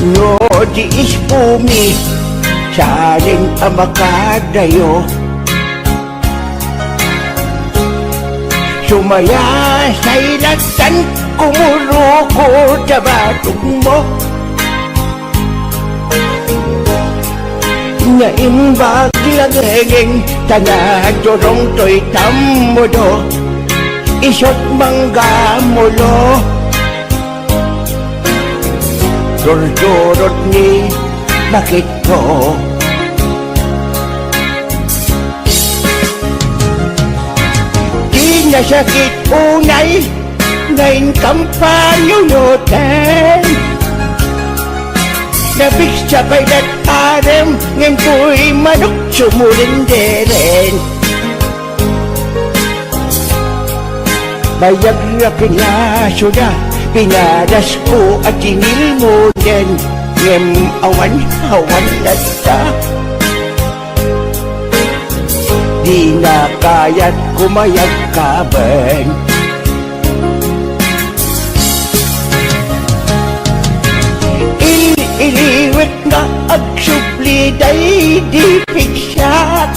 No di ispumi, salen a makadayo. Sumayasay latan, kumuruko ta batokmo. Naimbag langengeng, ta nadurong toy tammudo. Isut' manggamulo. Durdurot ni baketko. Di nasakit unay, nga inkampanunoten. Napigsa pay dat arem, ngem toy manok sumurenderen. Mayag nga pinasona, pinadasko a tinilmoden, ngem awan, awan latta. Dina kayat kumayag kaben. Il-iliwek nga agsubli daydi pigsiak.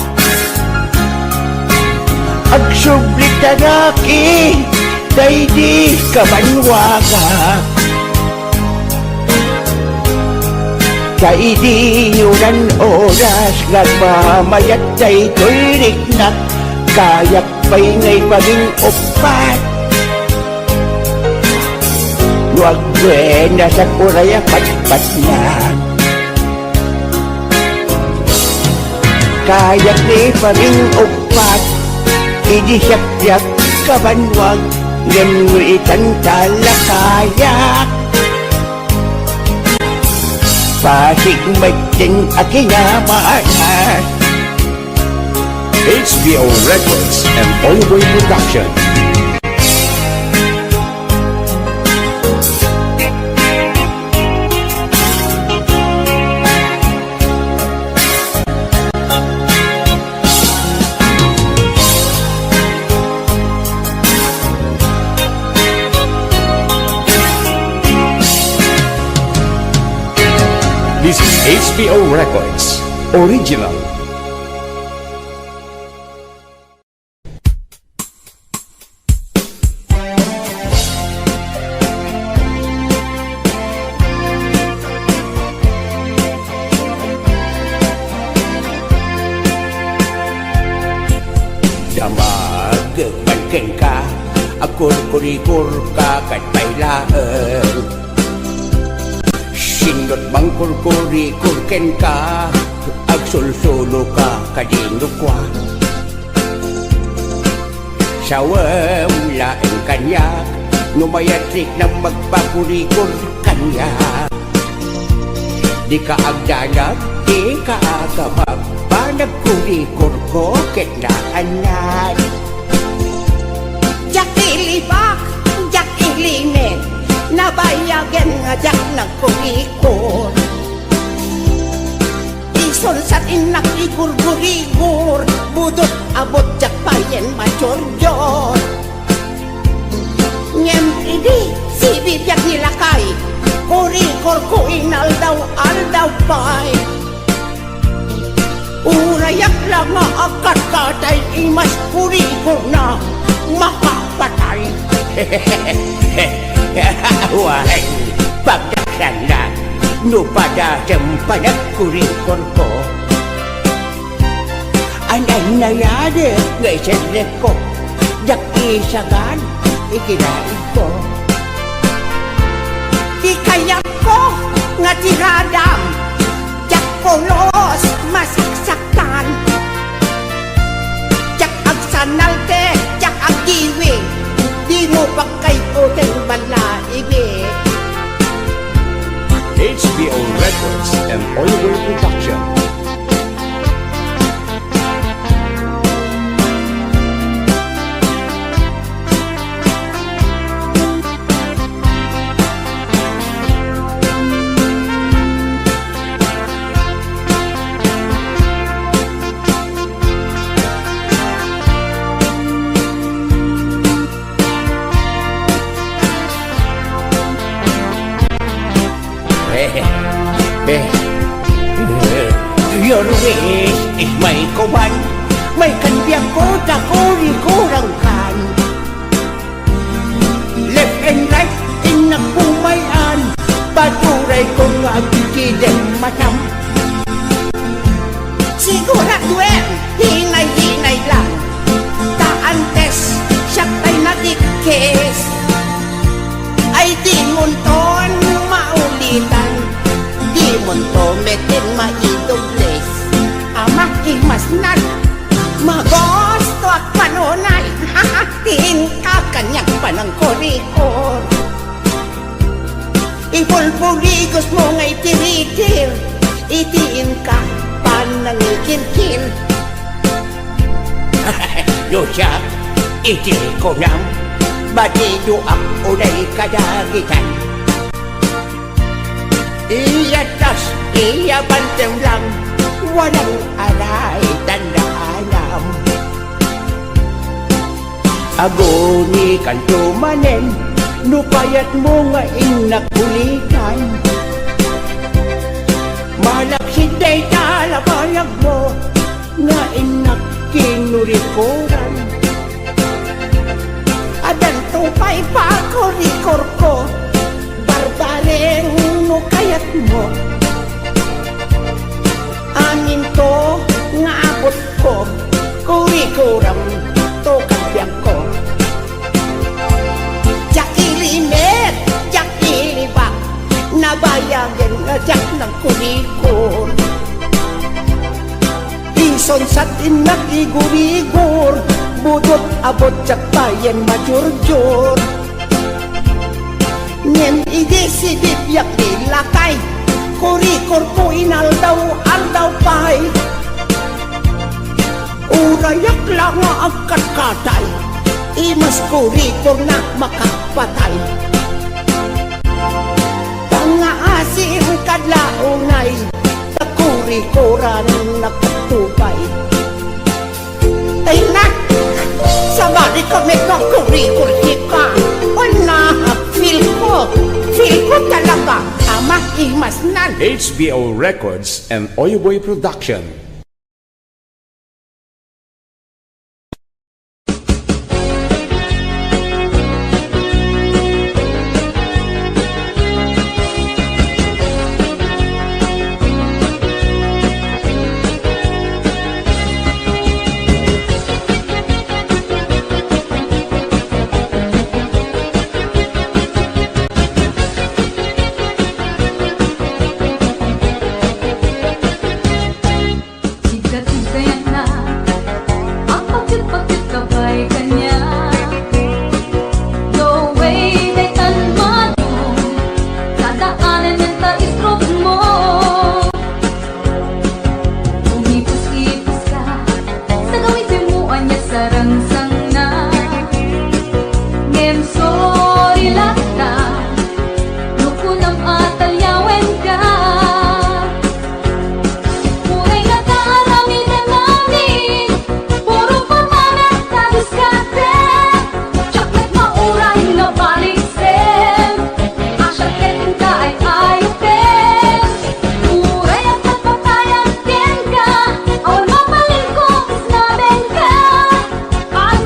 Agsubli ta naki daydi kabanwaga. Ta idi nunan oras nga agmamayat daytoy riknak, kayak pay nga ipaging-uppat. No agbuenas a uray a patpatna. Kayak ni paring-uppat, idi siak ti agkabanwag, ngem no itan ta la kayak. Pasig met ti akinamanas. H B O Records and Onway Production. This is H B O Records Original. Damag man kenka, agkurkurikurka ket pay laeng. Sinot mangkurkurikor kenka, agsulsuloka, kadino kua. Sawem laeng kaniak, no mayat riknam magpakurikor kaniak. Dika agdanag, dika agamag, panagkurikorko ket naanad. Diak ilibak, diak ilimed, nabayagen nga diak nagkurikor. Isunsa ti innak igurgurigor, budot a butyak payen majorjor. Ngem idi sibibiag ni lakay, kurikorko inaldaw-aldaw pay. Urayak la nga agkadkaday, imas kurikorna, makapatay. Wen, pagdaksanna, no padasem panagkurikorko. Anay nayade nga iserrekko, diak isagan iti laingko. Ti kayatko nga ti radam, diak pulos masaksaktan. Diak agsanalte, diak aggiwi, dimo pagkaypoten ballaibi. H B O Records and Oliver Production. Eh, eh, eh, your wish is my command. May kanbiang ko, takuri kurang kan. Left and right, innak pumay-an. Paturay ko nga agkikidem matam. Siguraduen, hinay-hinay lang. Ta antes, siak tay nagikis. Ay, dimonton maulitan. Dimonto metten maidobles. Ama, imasnak. Magusto ak panunay. Ti inka kaniak panangkurikor. Ipulpuligos mo nga itiritir, iti inka panangikilkil. No siak, iti kunam, Batidoak unay kadagitan. Iya tas iya bantem lang, walang aray tanda alam. Agunikanto manen, no kayatmo nga innak kulikan. Malaksid dayta labayagmo, nga innak kinurikuran. Addanto pay pakurikurko, barbareng no kayatmo. Aminto nga abutko, kurikuram to ket biagko. Diak ilimed, diak ilibak, nabayagen nga diak nagkurikur. Insunsat innak igurigur, budot a butsak payen majurjur. Ngem idi sibibiak ti lakay, kurikurko inaldaw-aldaw pay. Urayak la nga agkatkatay, imas kurikurna makapatay. Pangngaasim kad la unay, ta kurikuran nakatupay. Ay na! Sabali kami kakurikul tika. Wala! Feel ko! Feel ko talaga! Ama, imas nan! H B O Records and Oyoboy Production. Sigsigayatna, agpagtipagtip ka pay kaniak. No way, daytan madung, kadaanen ta stroke mo. Umipus-ipus ka, sa gawid mo ania sarangsangna. Ngem sorry latta, no kunam a talliawenka. Uray nga ta aramiden amin, puro pamanat ta diskarte. Siak met mauray nga baliksen, a siak ket inka ay ayopen. Uray agpatpatayan kenka, awan mapalinko, isnabenka. Ay,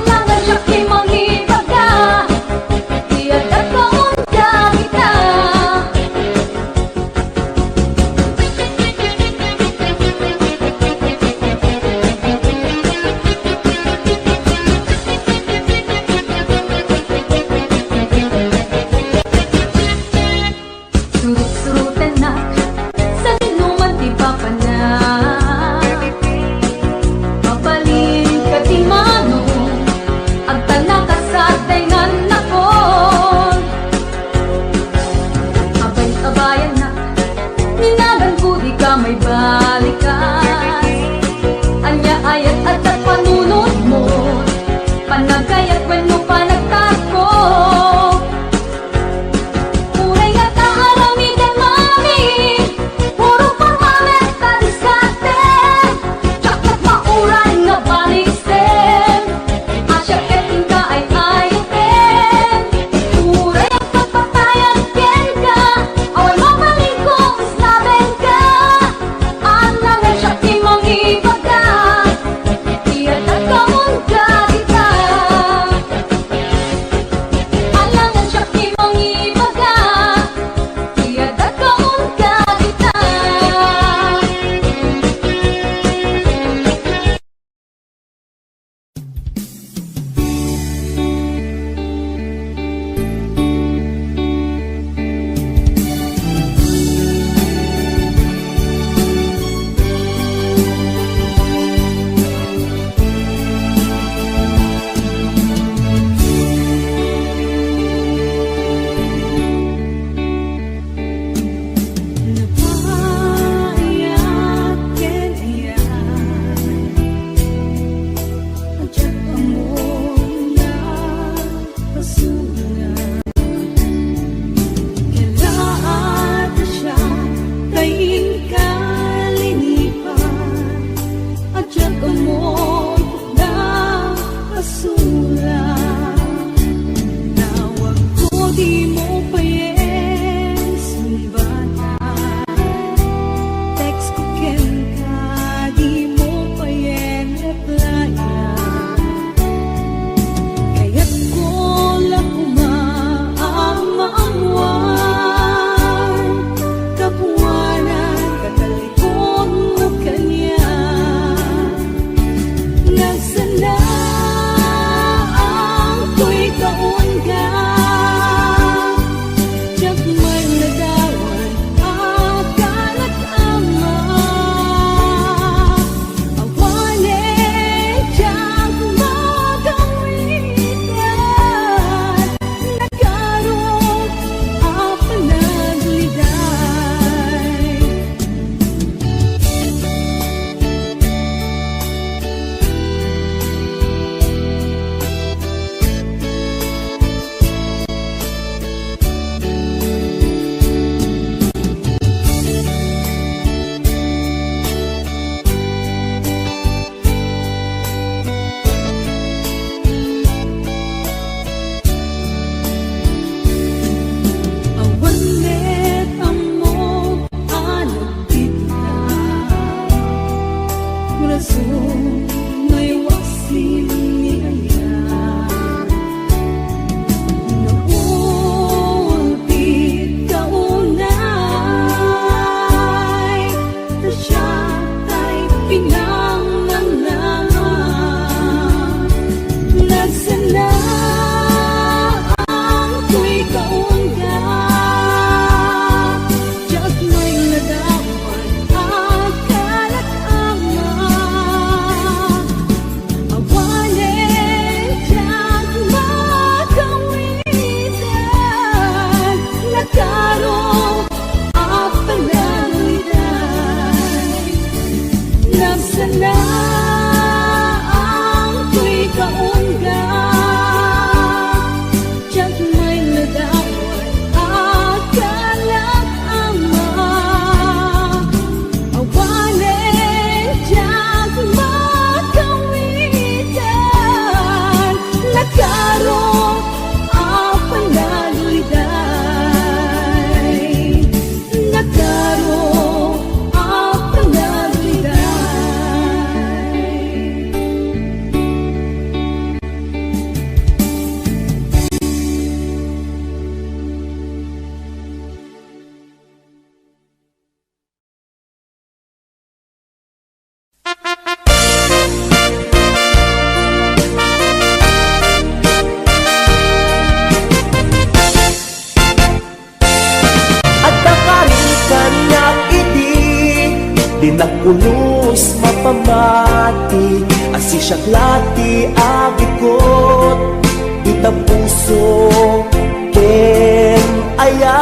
Nagpulos mapamati, a sisiak la ti agikot, ita puso ken ayat.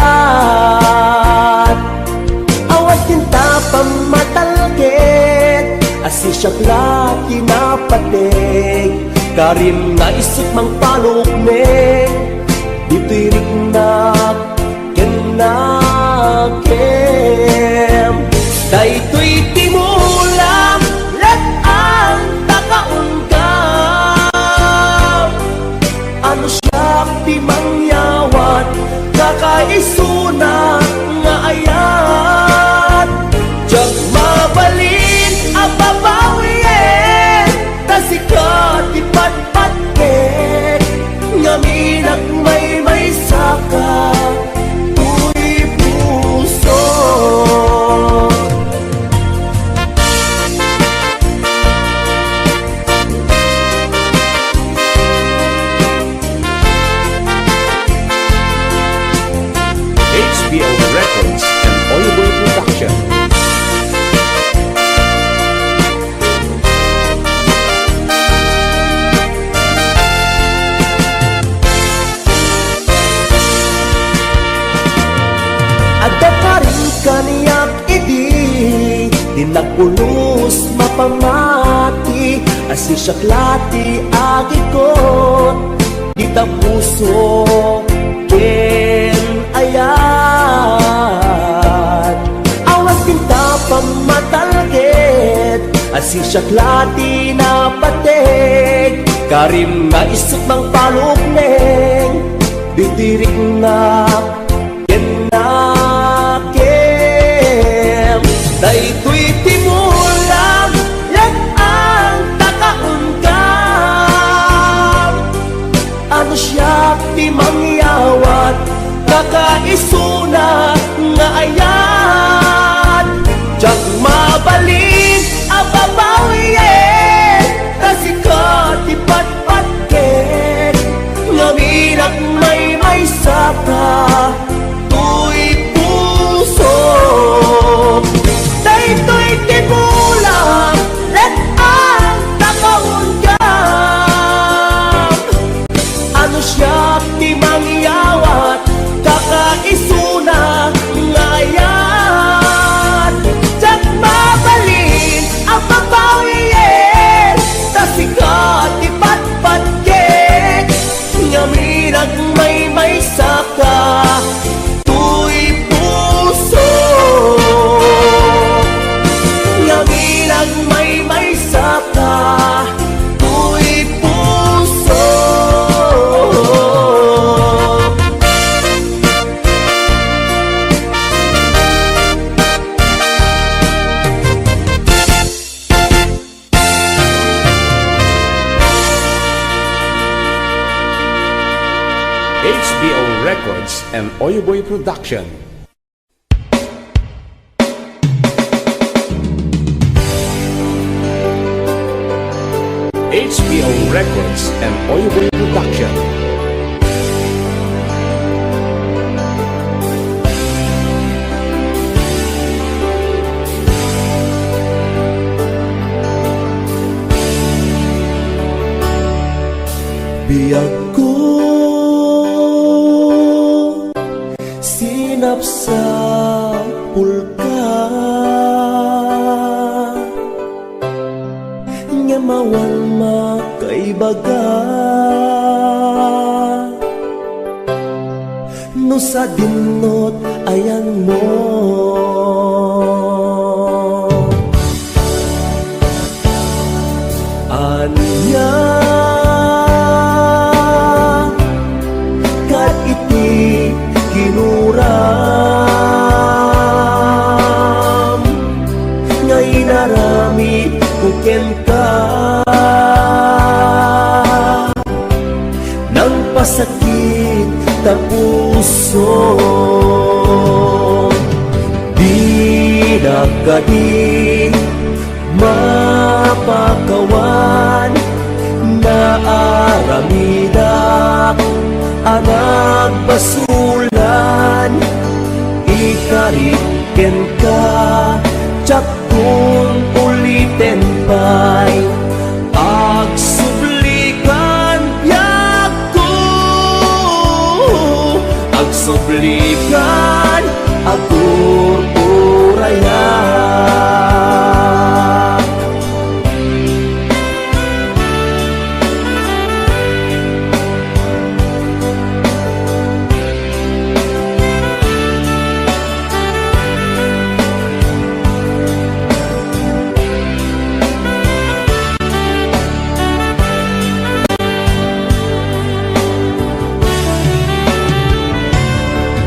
Awan ti pammatalged, a sisiak la ti napateg, karim nga isut mangpalukneng, ditoy riknak ken nakem. Daytoy ti mulam, let-ang ta kaunggam. Ano siak ti mangyawat, kakaisuna nga ayat? Diak mabalin a babawien, ta sika ti patpatgek, ngamin agmaymaysaka toy puso. H B O Records and Oyoboy Production. Adda karin kaniak idi ti nagpulos mapamati, a sisiak la ti agikot, dita puso ken ayat. Awan ti pammatalged, a sisiak la ti napateg, karim nga isut mangpalukneng, ditoy riknak ken nakem. Daytoy ti mulam, let-ang ta kaunggam. Ano siak ti mangyawat, kakaisuna nga ayat? Diak mabalin a babawien, ta sika ti patpatgek, ngamin agmaymaysaka toy puso. Daytoy ti mulam, let-ang ta kaunggam. Ano siak ti mangyawat, kakaisuna nga ayat? Diak mabalin a babawien, ta sika ti patpatgek, ngamin agmaymaysaka toy puso. Ngamin agmaymaysaka toy puso. H B O Records and Oyoboy Production. H B O Records and Oyoboy Production. Biagko, sinapsapulka, ngem awan makaibaga. No sadinot ayanmo, ania kad iti kinuram nga inaramidko kenka? Nangpasakit ta puso, dina kadi mapakawan. Naaramidak a nagbasolan, ikarik kenka, diak Uliten pay, agsublikan biagko, agsublikan, agur-urayak.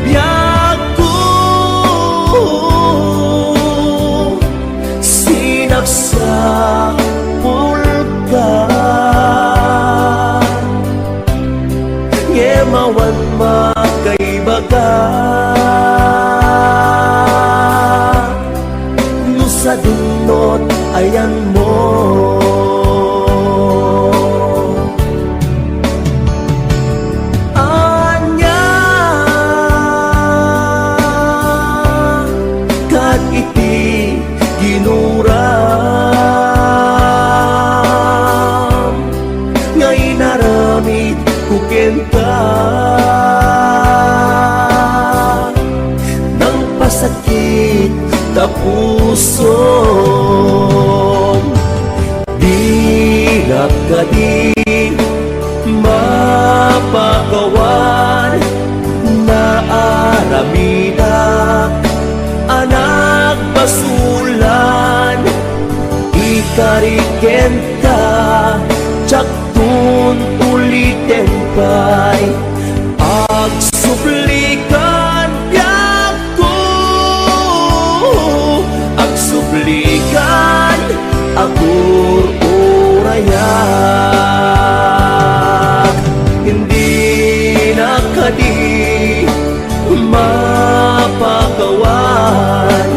Biagko, sinaksakpolka, ngem awan makaibaga. No sadunot ayanmo. Ania ket iti ginuram nga inaramidko kenka, nangpasakit ta pusom. Dinak kadi mapakawan, naaramidak a nagbasolan, ikarik kenka, diakon uliten pay, agsublikan biagko, agsublikan, agur-urayak. Dinak kadi mapakawan,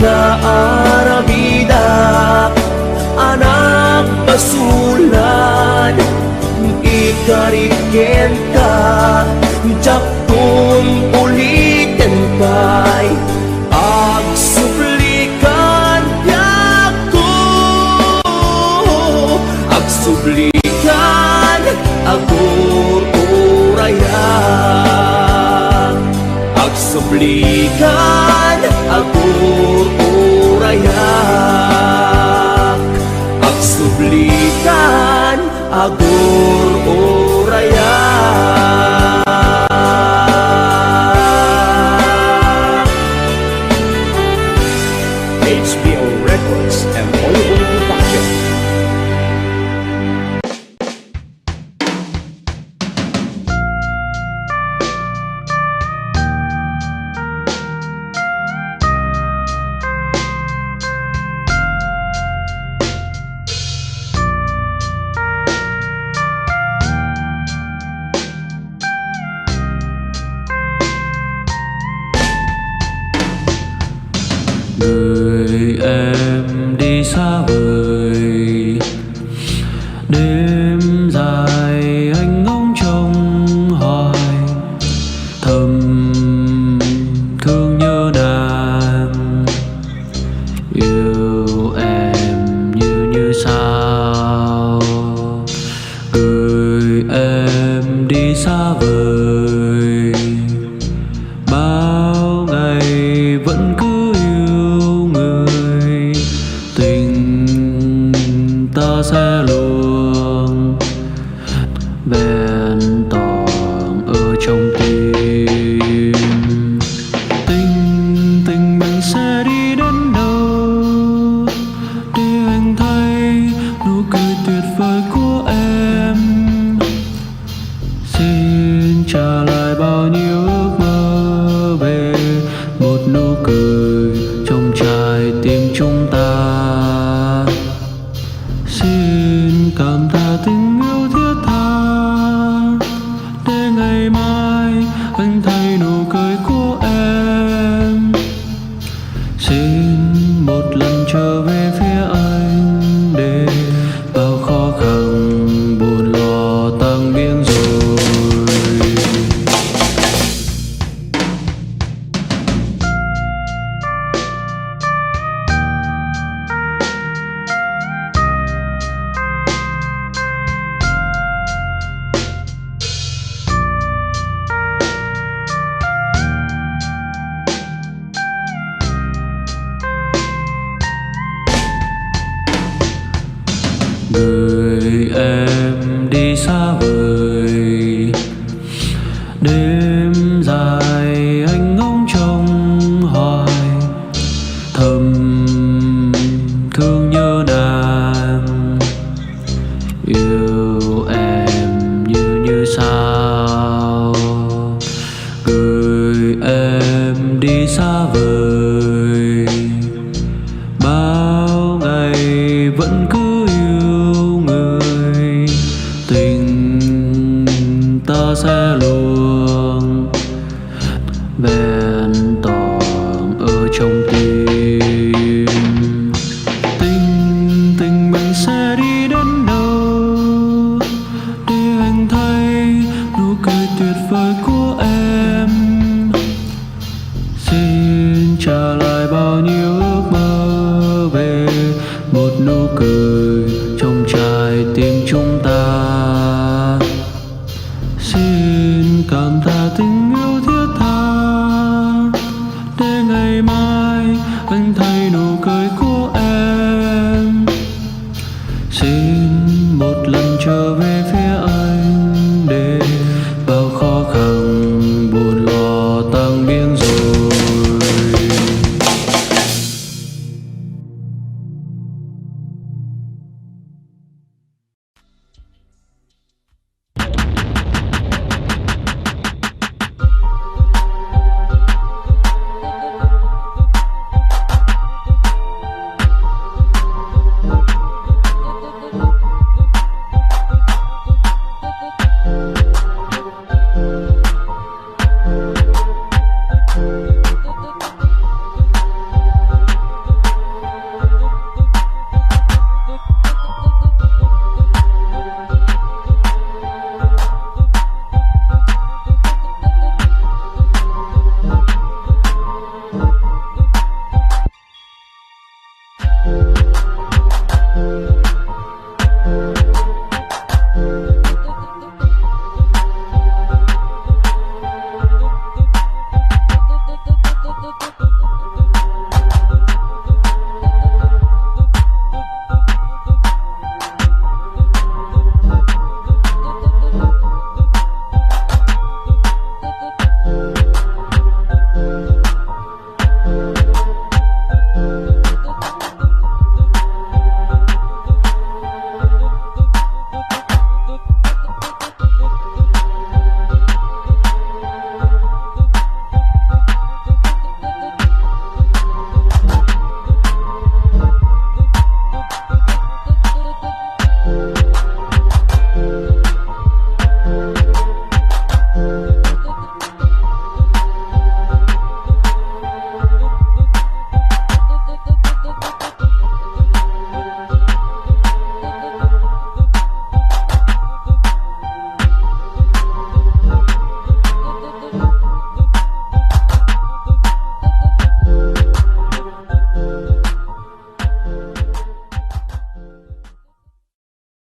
naaramidak a nagbasolan, ikarik kenka, diakon uliten pay, agsublikan biagko, agsublikan, agur-urayak. Agsublikan, agur-urayak. Agsublikan, agur-urayak. H P O Records and Volleyball Production. Người em đi xa vời, đêm dài anh ngóng trông hoài, thầm thương nhớ nàng. Yêu em như như sao, gửi em đi xa vời. Bao ngày vẫn cứ yêu người, tình ta sẽ luôn Yêu em như như sao, gửi em đi xa vời. Bao ngày vẫn cứ yêu người, tình ta sẽ luôn vẹn toàn ở trong tim. Tình, tình mình sẽ đi đến đâu để anh thấy nụ cười tuyệt vời của em. Xin trả lại bao nhiêu ước mơ về một nụ cười trong trái tim chúng ta. Xin cảm ta tình yêu thiết tha để ngày mai anh thấy nụ cười của em. Xin một lần trở về